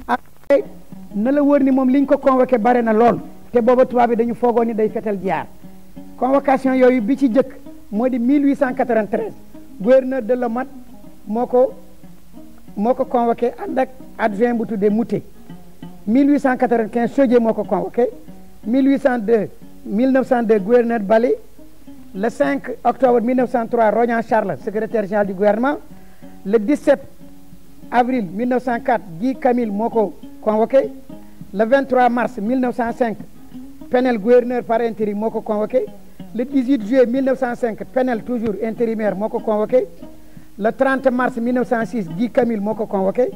ak na la wër ni moom liñ ko convoqué bare na lool te booba tubaab bi dañu foogoon ni day fetal jaar convocation yooyu bi ci jëkk moo di 1893 gouverneur de Lamot moo ko convoqué ànd ak adjoint bu tuddee Moutet 1895 Chaudié moo ko convoqué 1902 gouverneur Bally le 5 octobre 1903 Rognan Charles secrétaire général du gouvernement le 17 avril 1904 Guy Camille moo ko convoqué le 23 mars 1905 Penel gouverneur par intérim moo ko convoqué le 18 juillet 1905 Penel toujours intérimaire moo ko convoqué le 30 mars 1906 Guy Camille moo ko convoqué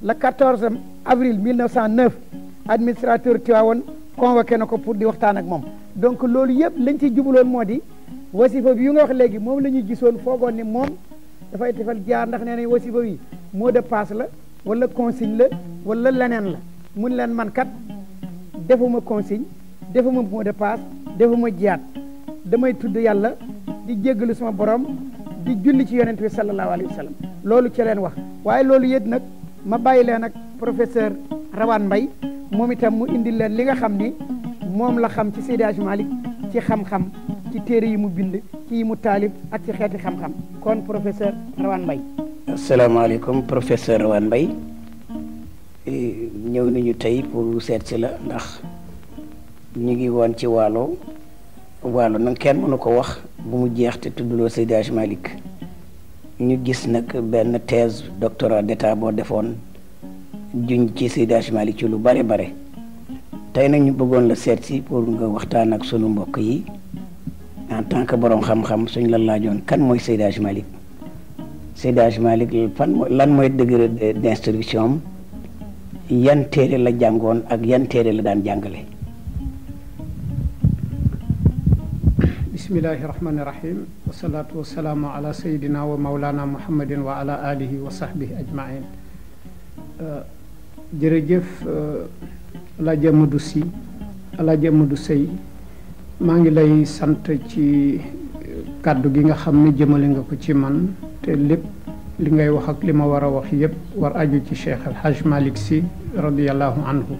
le 14 avril 1909 administrateur Tivaouane convoqué na ko pour di waxtaan ak moom donc loolu yëpp lañ ci jubaloon moo di wasifa bi yu nga wax léegi moom la ñu gisoon foogoon ne moom dafay defal jaar ndax nee nañ wasifa bi mot de passe la wala consigne la wala leneen la mun leen man kat defuma consigne defuma mot de passe defuma jiyaat damay tudd yàlla di jéggalu sama borom di julli ci yonent bi sallallahu alayhi wa sallam loolu ci leen wax waaye loolu yëpp nag ma bàyyi leen ak professeur Rawane Mbaye moom itam mu indil leen li nga xam ni moom la xam ci Seydi Hadji Malick ci xam-xam ci téere yi mu bind ci yi mu taalif ak ci xeeti xam-xam kon professeur Rawane Mbaye. asalaamaaleykum professeur Rawane Mbaye ñëw nañu tey pour seet si la ndax ñu ngi woon ci waalo nag kenn mënu ko wax bu mu jeex te tudduloo Seydi Hadji Malick ñu gis nag benn thèse doctorat d'état boo defoon juñ ci Seydi Hadji Malick ci lu bare tey nag ñu bëggoon la seet si pour nga waxtaan ak sunu mbokk yi en tant que borom xam-xam suñ la laajoon kan mooy Seydi Hadji Malick Seydi Hadji Malick lan mooy degré d'instruction am yan téere la jàngoon ak yan téere la daan jàngale. bismillahi rahmani rahim wasalaatu wasalaamu ala sayidina wa maulana muhammadin wa ala alihi wa sahbihi ajmain jërëjëf Alaaji Amadou Sy Alaaji Amadou Sey maa ngi lay sant ci kàddu gi nga xam ne jëmale nga ko ci man te lépp li ngay wax ak li ma war a wax yépp war aju ci Cheikh El Hadj Malick Sy radiyallahu anhu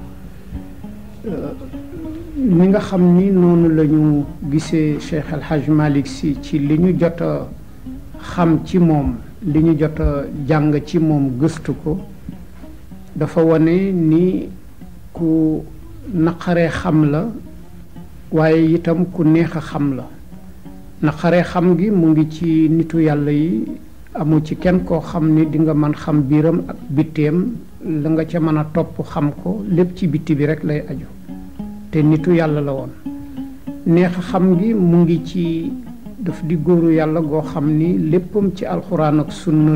ni nga xam ni noonu la ñu gisee Cheikh El Hadj Malick Sy ci li ñu jot a xam ci moom li ñu jot a jàng ci moom gëstu ko dafa wane ni ku naqaree xam la waaye itam ku neex a xam la naqaree xam gi mu ngi ci nitu yàlla yi amu ci kenn koo xam ni di nga mën xam biiram ak bitteem la nga ca mën a topp xam ko lépp ci bitti bi rek lay aju te nitu yàlla la woon neex a xam gi mu ngi ci daf di góoru yàlla goo xam ni léppam ci alxuraan ak sunna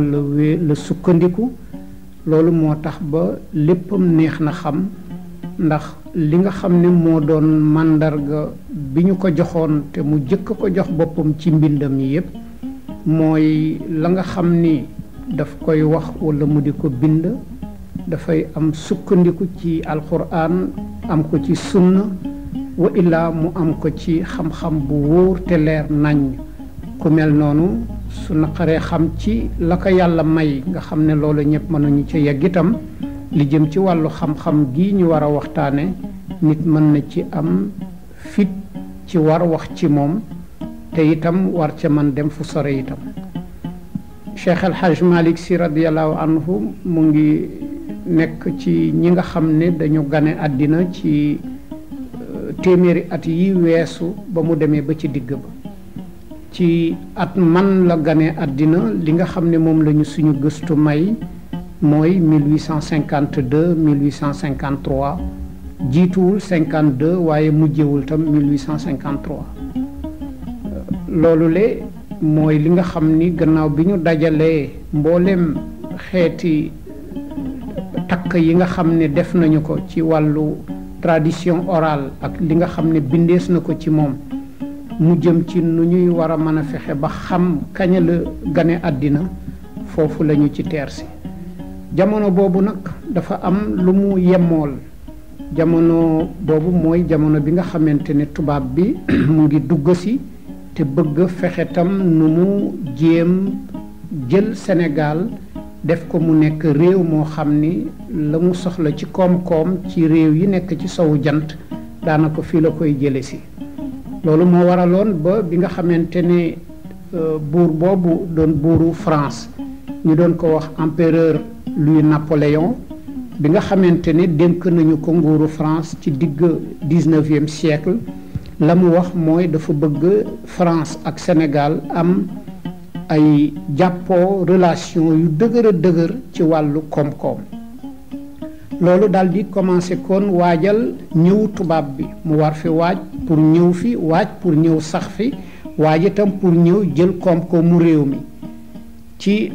la sukkandiku loolu moo tax ba léppam neex na xam ndax li nga xam ne moo doon màndarga bi ñu ko joxoon te mu jëkk ko jox boppam ci mbindam yi yépp mooy la nga xam ni daf koy wax walla mu di ko bind dafay am sukkandiku ci alxuraan am ko ci sunna wa illaa mu am ko ci xam-xam bu wóor te leer nañ ku mel noonu su naqaree xam ci la ko yàlla may nga xam ne loolu ñëpp mënuñu ci yegg itam li jëm ci wàllu xam-xam gi ñu war a waxtaane nit mën na ci am fit ci war wax ci moom te itam war ca man dem fu sore itam Cheikh El Hadj Malick Sy radiyallahu anhu mu ngi nekk ci ñi nga xam ne dañu gane àddina ci téeméeri at yi weesu ba mu demee ba ci digg ba ci at man la gane àddina li nga xam ne moom lañu suñu gëstu may mooy 1852 1853 jiituwul 52 waaye mujjewul tam 1853 loolu le mooy li nga xam ni gannaaw bi ñu dajalee mboolem xeeti takk yi nga xam ne def nañu ko ci wàllu tradition orale ak li nga xam ne bindees na ko ci moom mu jëm ci nu ñuy war a mën a fexe ba xam kañ la gane àddina foofu lañu ci teersi jamono boobu nag dafa am lu mu yemmool jamono boobu mooy jamono bi nga xamante ne tubaab bi mu ngi dugg si te bëgg fexe tam nu mu jéem jël Sénégal def ko mu nekk réew moo xam ni la mu soxla ci koom-koom ci réew yi nekk ci sowu jant daanaka fii la koy jële si loolu moo waraloon ba bi nga xamante ne buur boobu doon buuru France ñu doon ko wax empereur Louis Napoléon bi nga xamante ne dénk nañu ko nguuru France ci digg 19e siècle la mu wax mooy dafa bëgg France ak Sénégal am ay jàppoo relation yu dëgër a dëgër ci wàllu koom-koom loolu daal di commencé kon waajal ñëw tubaab bi mu war fi waaj pour ñëw fi waaj pour ñëw sax fi waaj itam pour ñëw jël koom-koomu réew mi ci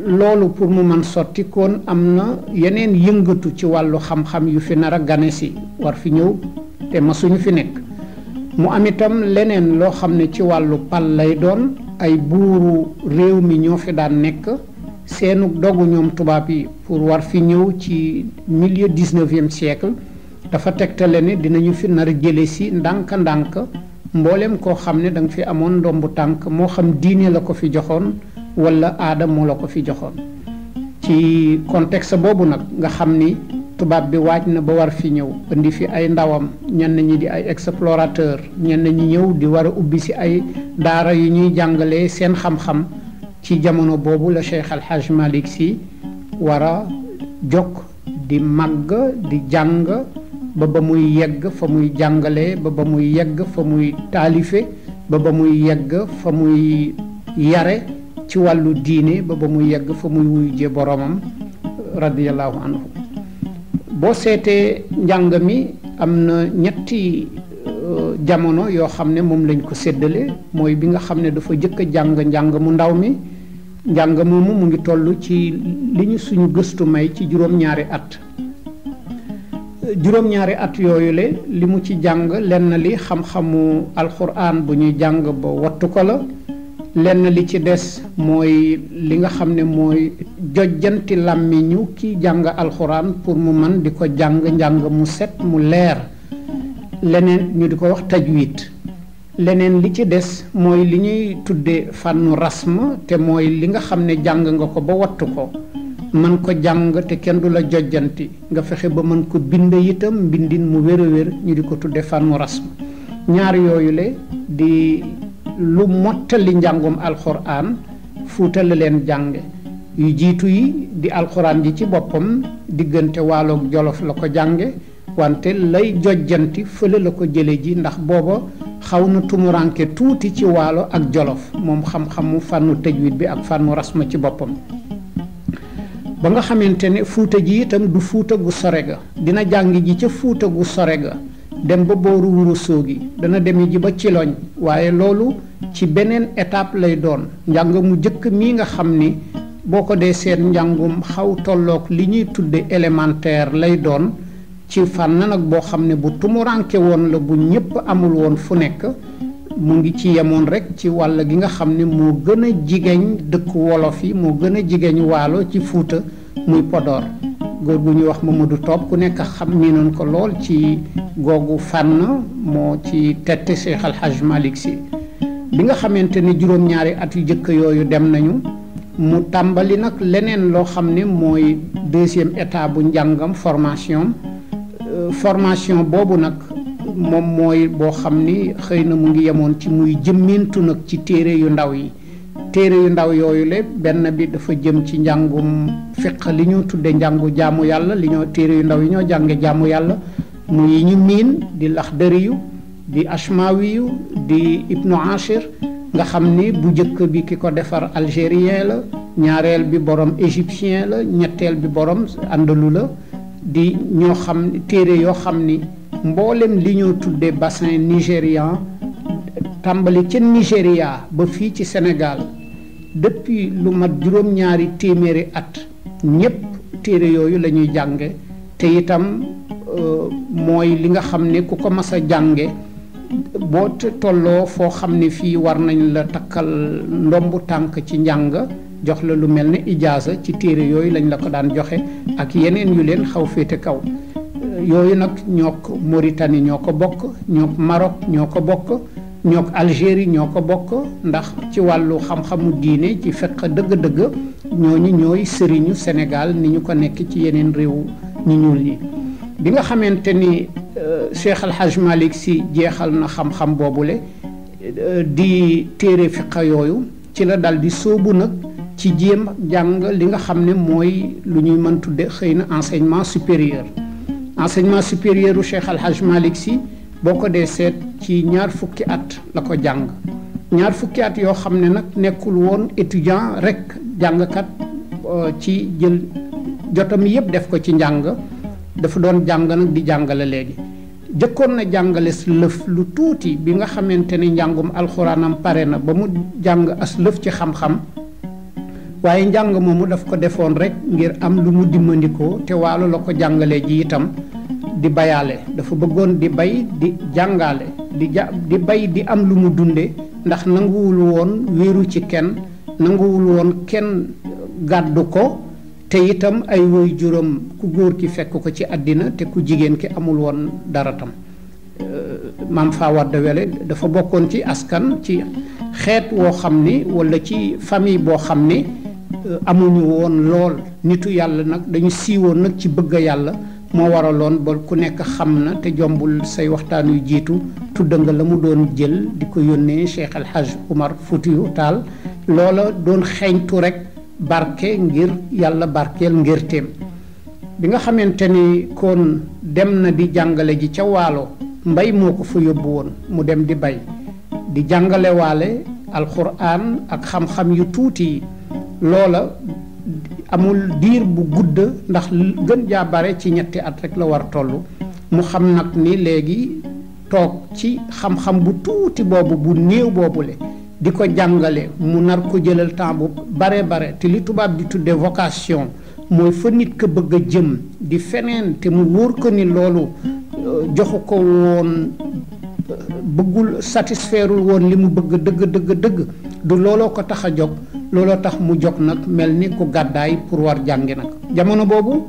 loolu pour mu mën sotti kon am na yeneen yëngatu ci wàllu xam-xam yu fi nar a gane si war fi ñëw te masuñu fi nekk mu am itam leneen loo xam ne ci wàllu pal lay doon ay buuru réew mi ñoo fi daan nekk seenu dogu ñoom tubaab yi pour war fi ñëw ci milieu 19e siècle dafa tegtale ne dinañu fi nar a jële si ndànk-ndànk mboolem koo xam ne da nga fi amoon ndombu tànk moo xam diine la ko fi joxoon wala aada moo la ko fi joxoon ci contexte boobu nag nga xam ni tubaab bi waaj na ba war fi ñëw indi fi ay ndawam ñenn ñi di ay explorateur ñenn ñi ñëw di war a ubbi si ay daara yu ñuy jàngalee seen xam-xam ci jamono boobu la Cheikh Al Hadj Malick Sy war a jokk di màgg di jàng ba muy yegg fa muy jàngalee ba muy yegg fa muy taalife ba muy yegg fa muy yare ci wàllu diine ba muy yegg fa muy wuyjee boromam radiyallahu anhu boo seetee njàng mi am na ñetti jamono yoo xam ne moom lañ ko séddale mooy bi nga xam ne dafa jëkk a jàng njàng mu ndaw mi njàng moomu mu ngi toll ci li ñu suñu gëstu may ci juróom-ñaari at juróom-ñaari at yooyu le li mu ci jàng lenn li xam-xamu alxuraan bu ñuy jàng ba wattu ko la lenn li ci des mooy li nga xam ne mooy jojjanti làmmiñu ki jàng alxuraan pour mu man di ko jàng njàng mu set mu leer leneen ñu di ko wax tajwid leneen li ci des mooy li ñuy tudde fànnu rasm te mooy li nga xam ne jàng nga ko ba wattu ko mën ko jàng te kenn du la jojjanti nga fexe ba mën ko bind itam mbindin mu wér a wér ñu di ko tudde fànnu rasm ñaar yooyu le di lu mottali njàngum alxuraan Fuuta la leen jànge yu jiitu yi di alxuraan ji ci boppam diggante Waaloog Jolof la ko jànge wante lay jojjanti fële la ko jële ji ndax booba xaw na tumuranke tuuti ci Waalo ak Jolof moom xam-xamu fànnu tajwid bi ak fànnu rasma ci boppam ba nga xamante ne Fuuta ji itam du Fuuta gu sore ga dina jàng ji ca Fuuta gu sore ga dem ba booru Wuro Soogi dana dem ji ba Ciloñ waaye loolu ci beneen étape lay doon njàng mu jëkk mii nga xam ni boo ko dee seet njàngum xaw tolloog li ñuy tudde élémentaire lay doon ci fànn nag boo xam ne bu tumuranke woon la bu ñëpp amul woon fu nekk mu ngi ci yemoon rek ci wàll gi nga xam ne moo gën a jigéen dëkk wolof yi moo gën a jigéen Waalo ci Fuuta muy Podor góor gu ñuy wax Mamadou Top ku nekk xam ni noonu ko lool ci googu fànn moo ci tette Cheikh Al Hadj Malick Sy bi nga xamante ne juróom-ñaari at yu jëkk yooyu dem nañu mu tàmbali nag leneen loo xam ne mooy deuxième état bu njàngam formation boobu nag moom mooy boo xam ni xëy na mu ngi yemoon ci muy jëmmintu nag ci téere yu ndaw yi téere yu ndaw yooyu le benn bi dafa jëm ci njàngum fiq li ñu tudde njàngu jaamu yàlla li ñoo téere yu ndaw yi ñoo jànge jaamu yàlla muy ñu miin di Laxdariyu di Ashmawiyu di Ibnu Ashir nga xam ni bu njëkk bi ki ko defar algérien la ñaareel bi borom égyptien la ñetteel bi borom andalu la di ñoo xam téere yoo xam ni mboolem li ñoo tuddee bassin nigérian tàmbali ca Nigéria ba fii ci Sénégal depuis lu mat juróom-ñaari téeméeri at ñépp téere yooyu la ñuy jànge te itam mooy li nga xam ne ku ko mas a jànge boo tolloo foo xam ne fii war nañ la takkal ndombu tànk ci njàng jox la lu mel ne ijaaza ci téere yooyu lañ la ko daan joxe ak yeneen yu leen xaw féete kaw yooyu nag ñook Mauritanie ñoo ko bokk ñook Maroc ñoo ko bokk ñook Algérie ñoo ko bokk ndax ci wàllu xam-xamu diine ci fiqh dëgg-dëgg ñooñu ñooy sëriñu Sénégal ni ñu ko nekk ci yeneen réew ñu ñuul ñi. bi nga xamante ni Cheikh Al Hadj Malick Sy jeexal na xam-xam boobule di téere fiqa yooyu ci la dal di sóobu nag ci jéem jàng li nga xam ne mooy lu ñuy mën tudde xëy na enseignement supérieur u Cheikh Al Hadj Malick Sy boo ko dee seet ci 20 at la ko jàng 20 at yoo xam ne nag nekkul woon étudiant rek jàngkat ci jël jotam yëpp def ko ci njàng dafa doon jàng nag di jàngale léegi jëkkoon na jàngale lëf lu tuuti bi nga xamante ni njàngum alxuraanam pare na ba mu jàng as lëf ci xam-xam waaye njàng moomu daf ko defoon rek ngir am lu mu dimmandikoo te waalo la ko jàngale ji itam di bayaale dafa bëggoon di bay di jàngale di bay di am lu mu dunde ndax nanguwul woon wéeru ci kenn nanguwul woon kenn gàddu ko te itam ay woy juróom ku góor ki fekk ko ci àddina te ku jigéen ki amul woon dara tam maam Fawade Wele dafa bokkoon ci askan ci xeet woo xam ni walla ci famille boo xam ni amuñu woon lool nitu yàlla nag dañu siiwoon nag ci bëgg yàlla moo waraloon ba ku nekk xam na te jombul say waxtaan yu jiitu tudd nga la mu doon jël di ko yónnee Cheikh El Hadj Oumar Foutiyou Tall loola doon xeeñtu rek barke ngir yàlla barkeel ngirteem bi nga xamante ni kon dem na di jàngale ji ca waalo mbay moo ko fa yóbbu woon mu dem di bay di jàngale waale alxuraan ak xam-xam yu tuuti yi loola amul diir bu gudd ndax gën jaa bare ci 2 at rek la war toll mu xam nag ni léegi toog ci xam-xam bu tuuti boobu bu néew boobule di ko jàngale mu nar ko jëlal temps bu bare te li tubaab di tudde vocation mooy fa nit ko bëgg a jëm di feneen te mu wóor ko ni loolu joxu ko woon bëggul satisfairul woon li mu bëgg dëgg du looloo ko tax a jóg looloo tax mu jóg nag mel ni ku gàddaay pour war jàngi nag jamono boobu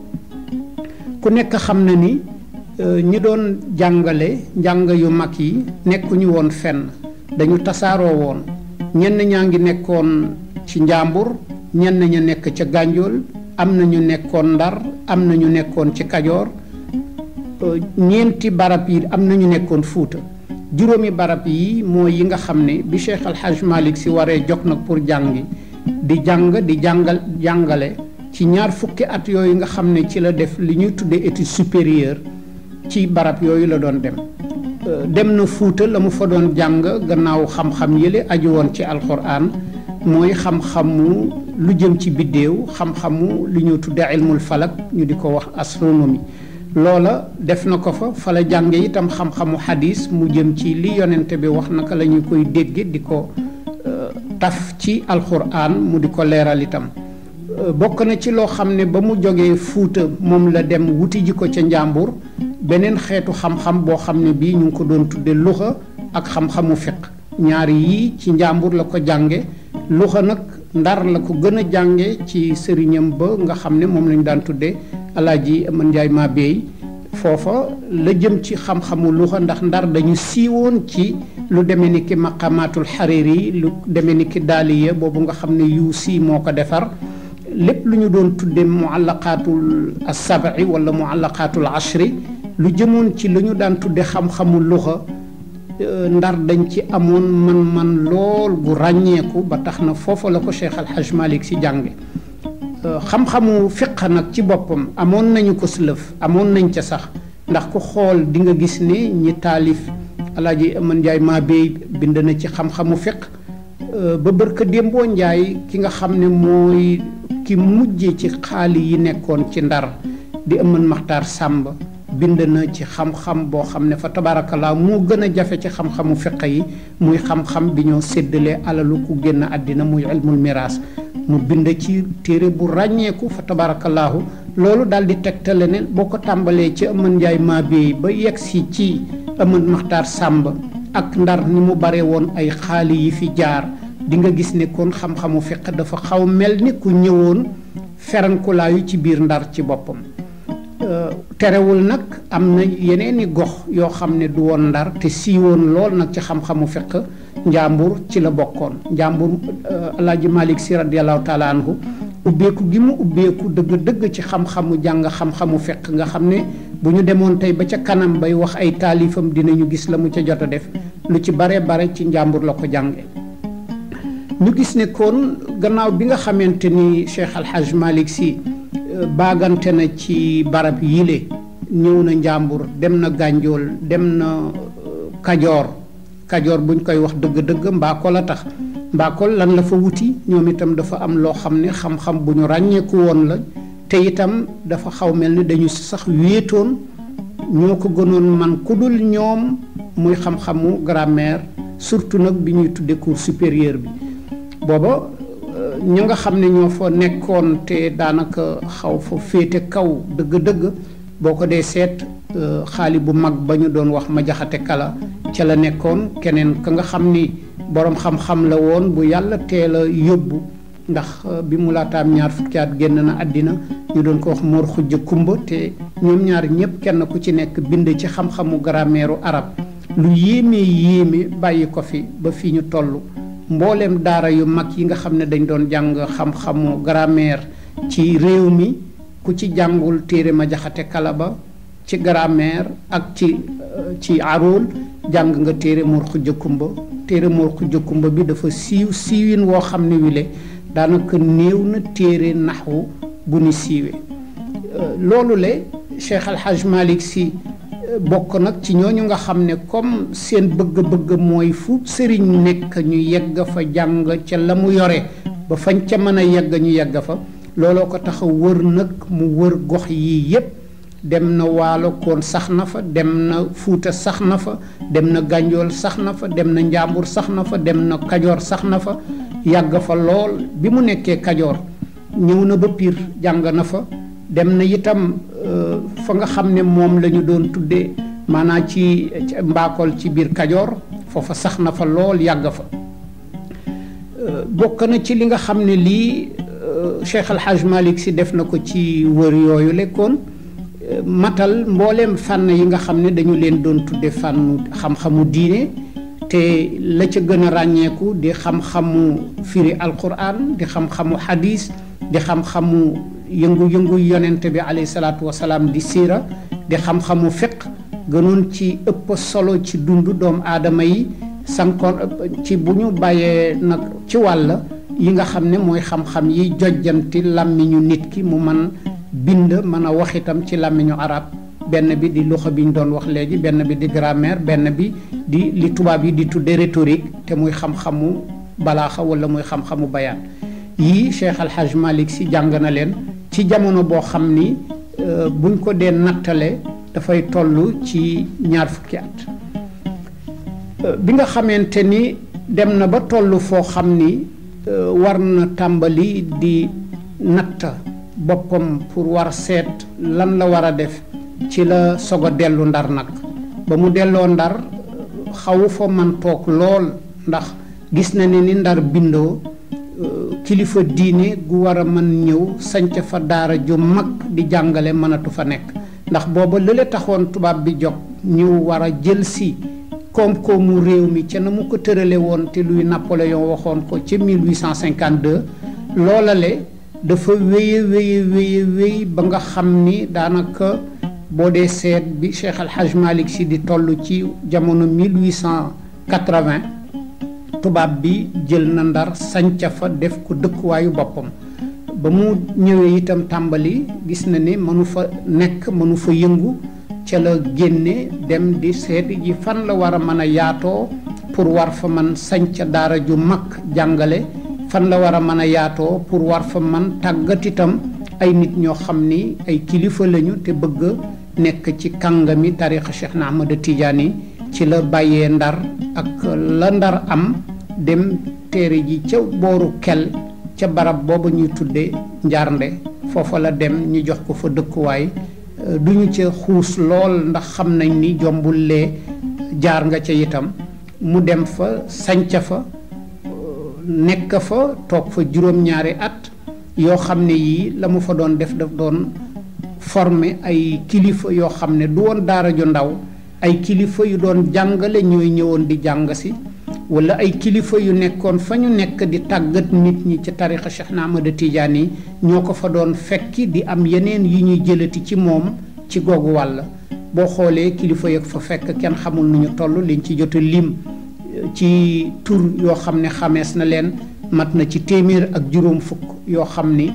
ku nekk xam na ni ñi doon jàngale njàng yu mag yi nekkuñu woon fenn dañu tasaaroo woon ñenn ñaa ngi nekkoon ci Njàmbur ñenn ña nekk ca Gànjool am na ñu nekkoon Ndar am na ñu nekkoon ci Kajoor ñeenti barab yi am na ñu nekkoon Fuuta juróomi barab yi mooy yi nga xam ne bi Cheikh Al Hadj Malick Sy waree jóg nag pour jàngi di jàngale ci 20 at yooyu nga xam ne ci la def li ñuy tuddee étude supérieure ci barab yooyu la doon dem na Fuuta la mu fa doon jàng gannaaw xam-xam yële aju woon ci alxuraan mooy xam-xamu lu jëm ci biddéew xam-xamu li ñuy tuddee ilmul falak ñu di ko wax astronomie loola def na ko fa la jànge itam xam-xamu xadis mu jëm ci li yonente bi wax naka la ñu koy dégge di ko taf ci alxuraan mu di ko leeral itam bokk na ci loo xam ne ba mu jógee Fuuta moom la dem wuti ji ko ca Njàmbur beneen xeetu xam-xam boo xam ne bii ñu ngi ko doon tudde luxa ak xam-xamu fiq ñaari yii ci Njàmbur la ko jànge luxa nag Ndar la ko gën a jànge ci sëriñam ba nga xam ne moom lañu daan tudde Alaaji Aman Njaay maa beey foofa la jëm ci xam-xamu luxa ndax Ndar dañu siiwoon ci lu demee ni ki maqamatul Hariri lu demee ni ki daaliya boobu nga xam ne Yuusi moo ko defar lépp lu ñu doon tudde muallaqaatul as-sab'i wala muallaqaatul ashri lu jëmoon ci lu ñu daan tudde xam-xamu luxa Ndar dañ ci amoon man lool gu ràññeeku ba tax na foofa la ko Cheikh Al Hadj Malick Sy jànge xam-xamu fiq nag ci boppam amoon nañu ko sëlëf amoon nañ ca sax ndax ku xool di nga gis ne ñi taalif Alaaji Aman Njaay maa beey bind na ci xam-xamu fiq ba bërka démboo Njaay ki nga xam ne mooy ki mujje ci xaali yi nekkoon ci Ndar di Aman Maxtaar Sàmb bind na ci xam-xam boo xam ne fa tabaarakallaa moo gën a jafe ci xam-xamu fiq yi muy xam-xam bi ñoo séddalee alalu ku génn àddina muy ilmul miraas mu bind ci téere bu ràññeeku fa tabaarakallaahu loolu daal di tegtale ne boo ko tàmbalee ci Aman Njaay maa beey ba yegsi ci Aman Maxtaar Sàmb ak Ndar ni mu bare woon ay xaali yi fi jaar di nga gis ne kon xam-xamu fiq dafa xaw mel ni ku ñëwoon ferankulaayu ci biir Ndar ci boppam terewul nag am na yeneeni gox yoo xam ne du woon Ndar te siiwoon lool nag ci xam-xamu fiq Njàmbur ci la bokkoon Njàmbur Alaaji Malick Sy radiyallahu taala anhu ubbeeku gi mu ubbeeku dëgg-dëgg ci xam-xamu jàng xam-xamu fekk nga xam ne bu ñu demoon tey ba ca kanam bay wax ay taalifam dinañu gis la mu ca jot a def lu ci bare ci njàmbur la ko jànge ñu gis ne kon gannaaw bi nga xamante ni Cheikh Al Hadj Malick Sy baagante na ci barab yile ñëw na njàmbur dem na Gànjool dem na Kajoor buñ koy wax dëgg-dëgg Mbakol a tax Mbakol lan la fa wuti ñoom itam dafa am loo xam ne xam-xam bu ñu ràññeeku woon la te itam dafa xaw mel ni dañu sax wéetoon ñoo ko gënoon man ku dul ñoom muy xam-xamu grammaire surtout nag bi ñuy tudde cours supérieur bi booba ñi nga xam ne ñoo fa nekkoon te daanaka xaw fa féete kaw dëgg-dëgg boo ko dee seet xaali bu mag ba ñu doon wax ma jaxate kala ca la nekkoon keneen ka nga xam ni boroom xam-xam la woon bu yàlla teel a yóbbu ndax bi mu laataam ñaar fukki at génn na àddina ñu doon ko wax Mor Xujja Kumba te ñoom ñaar ñëpp kenn ku ci nekk bind ci xam-xamu grammaire arab lu yéeme bàyyi ko fi ba fii ñu toll mbooleem daara yu mag yi nga xam ne dañ doon jàng xam-xamu grammaire ci réew mi ku ci jàngul téere ma jaxate kala ba ci grammaire ak ci arul jàng nga téere Mor Xujja Kumba téere Mor Xujja Kumba bi dafa siiwin woo xam ne wile daanaka néew na téere naxwu bu ni siiwee loolu le Cheikh Al Hadj Malick Sy bokk nag ci ñooñu nga xam ne comme seen bëgg-bëgg mooy fu sëriñ nekk ñu yegg fa jàng ca la mu yore ba fañ ca mën a yegg ñu yegg fa looloo ko tax a wër nag mu wër gox yii yépp dem na Waalo koon sax na fa dem na Fuuta sax na fa dem na Gànjool sax na fa dem na Njàmbur sax na fa dem na Kajoor sax na fa yàgg fa lool bi mu nekkee Kajoor ñëw na ba Pire jàng na fa dem na itam fa nga xam ne moom la ñu doon tuddee maanaam ci Mbakol ci biir Kajoor foofa sax na fa lool yàgg fa bokk na ci li nga xam ne lii Cheikh Al Hadj Malick Sy def na ko ci wër yooyu lekkoon matal mbooleem fànn yi nga xam ne dañu leen doon tudde fànnu xam-xamu diine te la ca gën a ràññeeku di xam-xamu firi alquran di xam-xamu hadis di xam-xamu yëngu-yëngu yonente bi alayhi salaatu wasalaam di siira di xam-xamu fiq gënoon ci ëpp solo ci dundu doomu aadama yi sankoon ci bu ñu bàyyee nag ci wàll yi nga xam ne mooy xam-xam yi jojjanti làmmiñu nit ki mu man bind mën a wax itam ci làmmiñu arab benn bi di luxa bi ñu doon wax léegi benn bi di grammaire benn bi di li tubaab yi di tudde rhétorique te muy xam-xamu balaaxa wala muy xam-xamu bayaan yii Cheikh Al Hadj Malick Sy jàng na leen ci jamono boo xam ni buñ ko dee nattale dafay toll ci 20 fukki at bi nga xamante ni dem na ba toll foo xam ni war na tàmbali di natt boppam pour war seet lan la war a def ci la soog a dellu Ndar nag ba mu delloo Ndar xawu fa man toog lool ndax gis na ne ni Ndar bindoo kilifa diine gu war a mën ñëw sanc fa daara ju mag di jàngale mënatu fa nekk ndax booba lële taxoon tubaab bi jóg ñu war a jël si koom-koomu réew mi ca na mu ko tërale woon te luy Napoléon waxoon ko ca 1852 loolale dafa wéy ba nga xam ni daanaka boo dee seet bi Cheikh Al Hadj Malick Sy di toll ci jamono 1880 tubaab bi jël na Ndar sanca fa def ko dëkkuwaayu boppam ba mu ñëwee itam tàmbali gis na ne mënu fa nekk mënu fa yëngu ca la génne dem di seet ji fan la war a mën a yaatoo pour war fa man sanca daara ju mag jàngale fan la war a mën a yaatoo pour war fa man tàggat itam ay nit ñoo xam ni ay kilifa lañu te bëgg nekk ci kàngami tarixa Cheikh na Ahmada Tidiane ci la bàyyee Ndar ak la Ndar am dem téere ji ca booru kel ca barab booba ñuy tudde Njaarnde foofa la dem ñu jox ko fa dëkkuwaay duñu ca xuus lool ndax xam nañ ni jombul lee jaar nga ca itam mu dem fa sanca fa nekk fa toog fa juróom-ñaari at yoo xam ne yii la mu fa doon def daf doon former ay kilifa yoo xam ne du woon daara ju ndaw ay kilifa yu doon jàngale ñooy ñëwoon di jàng si wala ay kilifa yu nekkoon fa ñu nekk di tàggat nit ñi ci tariqa Cheikh na Ahmada Tidiane yi ñoo ko fa doon fekki di am yeneen yu ñuy jëlati ci moom ci googu wàll boo xoolee kilifa yëg fa fekk kenn xamul nu ñu toll liñ ci jot a lim ci tur yoo xam ne xamees na leen mat na ci téeméer ak juróom fukk yoo xam ni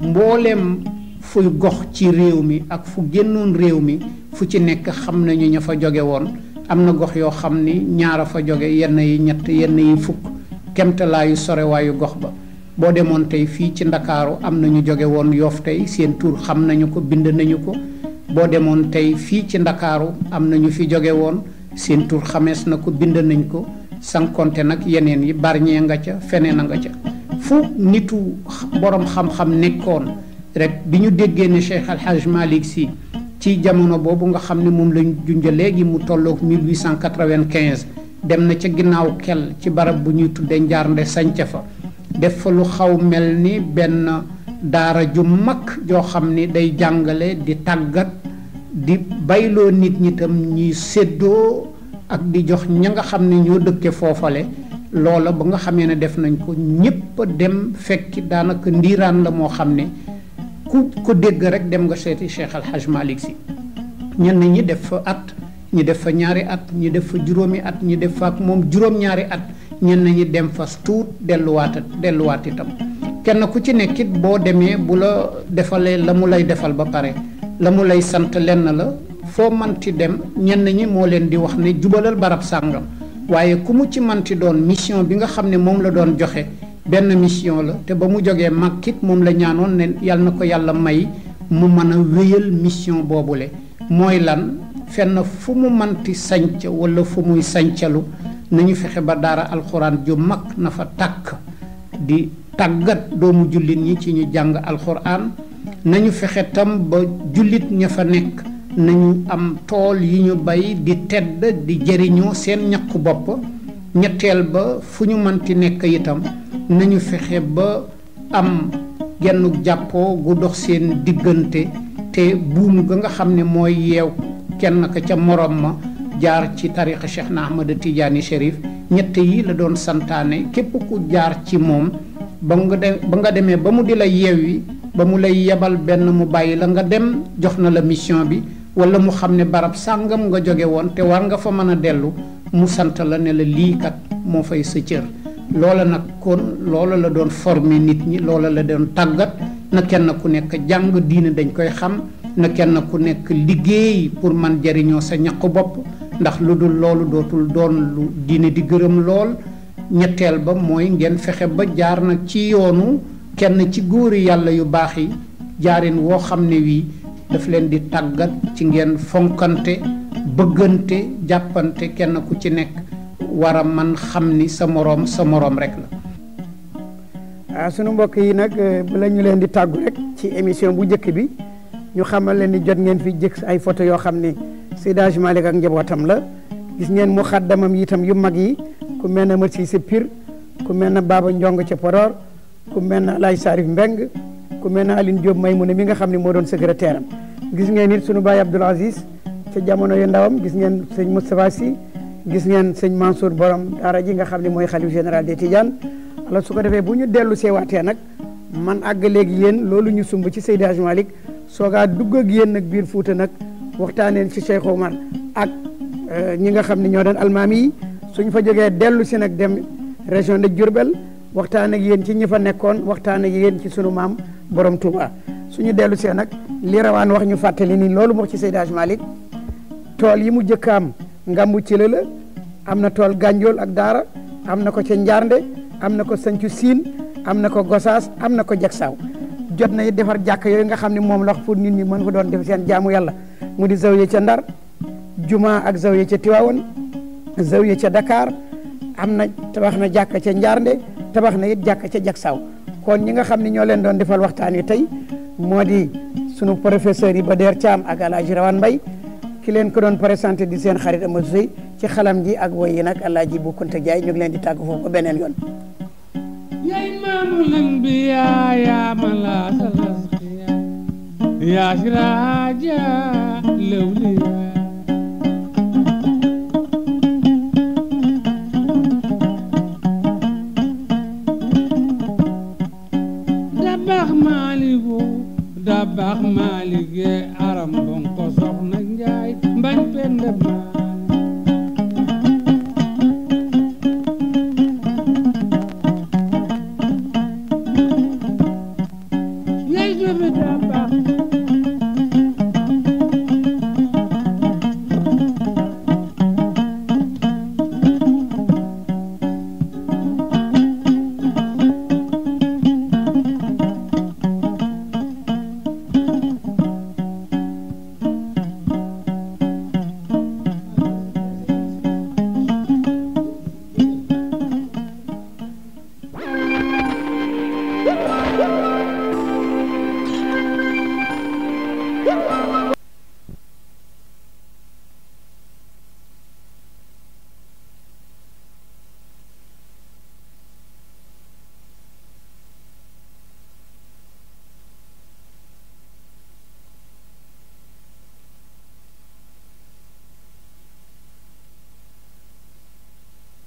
mbooleem fuy gox ci réew mi ak fu génnoon réew mi fu ci nekk xam nañu ña fa jóge woon am na gox yoo xam ni ñaara fa jóge yenn yi ñett yenn yi fukk kemtalaayu sorewaayu gox ba boo demoon tey fii ci ndakaaru am na ñu jóge woon Yoff tey seen tur xam nañu ko bind nañu ko boo demoon tey fii ci ndakaaru am na ñu fi jóge woon seen tur xamees na ko bind nañ ko sankonte nag yeneen yi barñee nga ca feneen a nga ca fu nitu borom xam-xam nekkoon rek bi ñu déggee ne Cheikh Al Hadj Malick Sy ci jamono boobu nga xam ne moom lañ junja léegi mu tolloog 1895 dem na ca ginnaaw kel ci barab bu ñuy tudde Njaarnde sanca fa def fa lu xaw mel ni benn daara ju mag joo xam ni day jàngale di tàggat di bayloo nit ñi tam ñuy séddoo ak di jox ña nga xam ne ñoo dëkke foofale loola ba nga xamee ne def nañ ko ñépp dem fekki daanaka ndiiraan la moo xam ne ku ko dégg rek dem nga seeti Cheikh Al Hadj Malick Sy ñenn ñi def fa at ñi def fa ñaari at ñi def fa juróomi at ñi def fa ak moom juróom-ñaari at ñenn ñi dem fa tuut delluwaat itam kenn ku ci nekkit boo demee bu la defalee la mu lay defal ba pare la mu lay sant lenn la foo manti dem ñenn ñi moo leen di wax ne jubalal barab sàngam waaye ku mu ci manti doon mission bi nga xam ne moom la doon joxe benn mission la te ba mu jógee Makkit moom la ñaanoon ne yàlla na ko yàlla may mu mën a wéyal mission boobule mooy lan fenn fu mu manti sanc wala fu muy sancalu nañu fexe ba daara alxuraan ju mag na fa tàkk di tàggat doomu jullit ñi ci ñu jàng alxuraan nañu fexe tam ba jullit ña fa nekk nañu am tool yi ñu bay di tedd di jëriñoo seen ñaqu bopp ñetteel ba fu ñu manti nekk itam nañu fexe ba am genn jàppoo gu dox seen diggante te buum ga nga xam ne mooy yeew kenn ka ca morom ma jaar ci tariqa Cheikh na Ahmada Tidiane Chérif ñett yi la doon santaane képp ku jaar ci moom ba nga demee ba mu di la yeewi ba mu lay yebal benn mu bàyyi la nga dem jox na la mission bi wala mu xam ne barab sàngam nga jóge woon te war nga fa mën a dellu mu sant la ne la lii kat moo fay sa cër loola nag kon loola la doon former nit ñi loola la doon tàggat na kenn ku nekk jàng diine dañ koy xam na kenn ku nekk liggéey pour man jariñoo sa ñaqu bopp ndax lu dul loolu dootul doon lu diine di gërëm lool ñetteel ba mooy ngeen fexe ba jaar nag ci yoonu kenn ci góori yàlla yu baax yi jaarin woo xam ne wii daf leen di tàggat ci ngeen fonkante bëggante jàppante kenn ku ci nekk war a man xam ni sa moroom rek la. sunu mbokk yi nag bala ñu leen di tàggu rek ci émission bu njëkk bi ñu xamal leen ni jot ngeen fi jëkk ay photo yoo xam ni Seydi Hadji Malick ak njabootam la gis ngeen mu xaddamam yi itam yu mag yi ku mel ne Mat Cissé Pire ku mel ne Baba Njong ca Podor ku mel ne Alaaji Sarif Mbeng ku mel ne Aline Diop Maymouna mi nga xam ne moo doon secrétaire am gis ngeen it sunu baay Abdoul Aziz ca jamono yu ndawam gis ngeen sëñ Moustapha Sy gis ngeen sëñ Mansour borom daara ji nga xam ne mooy xalif général des Tidianes alors su ko defee bu ñu dellu seewaatee nag man àgg léegi yéen loolu ñu sumb ci Seydi Hadji Malick soogaa dugg ak yéen nag biir Fuuta nag waxtaaneen ci Cheikh Omar ak ñi nga xam ne ñoo doon almaami yi suñ fa jógee dellu si nag dem région de Diourbel waxtaan ak yéen ci ñi fa nekkoon waxtaan ak yéen ci sunu maam borom Touba suñu dellu see nag li rawaan wax ñu fàttali ni loolu moo ci Seydi Hadji Malick tool yi mu jëkkaam ngambu ci la am na tool Gànjool ak Daara am na ko ca Njaarnde am na ko Sancu Siin am na ko Gosaas am na ko Jaksaaw jot na it defar jàkk yooyu nga xam ne moom la wax pour nit ñi mën fa doon def seen jaamu yàlla mu di zawiya ca Ndar juma ak zawiya ca Tiwaawoon zawiya ca Dakar am na tabax na jàkka ca Njaarnde tabax na it jàkka ca Jaksaaw kon ñi nga xam ne ñoo leen doon defal waxtaan wi tey moo di sunu professeur yi Bader Thiam ak Alaaji Rawane Mbaye ki leen ko doon présenté di seen xarit Amadou Sey ci xalam ji ak woy yi nag Alaaji Bu Kunta Jaay ñu ngi leen di tàgg foofu ba beneen yoon يا إمام الأنبياء يا ملاذ الأصفياء يا سراج الأولياء aram bon ko soxna njaay mbañ penda maan yey jomi damba Woo!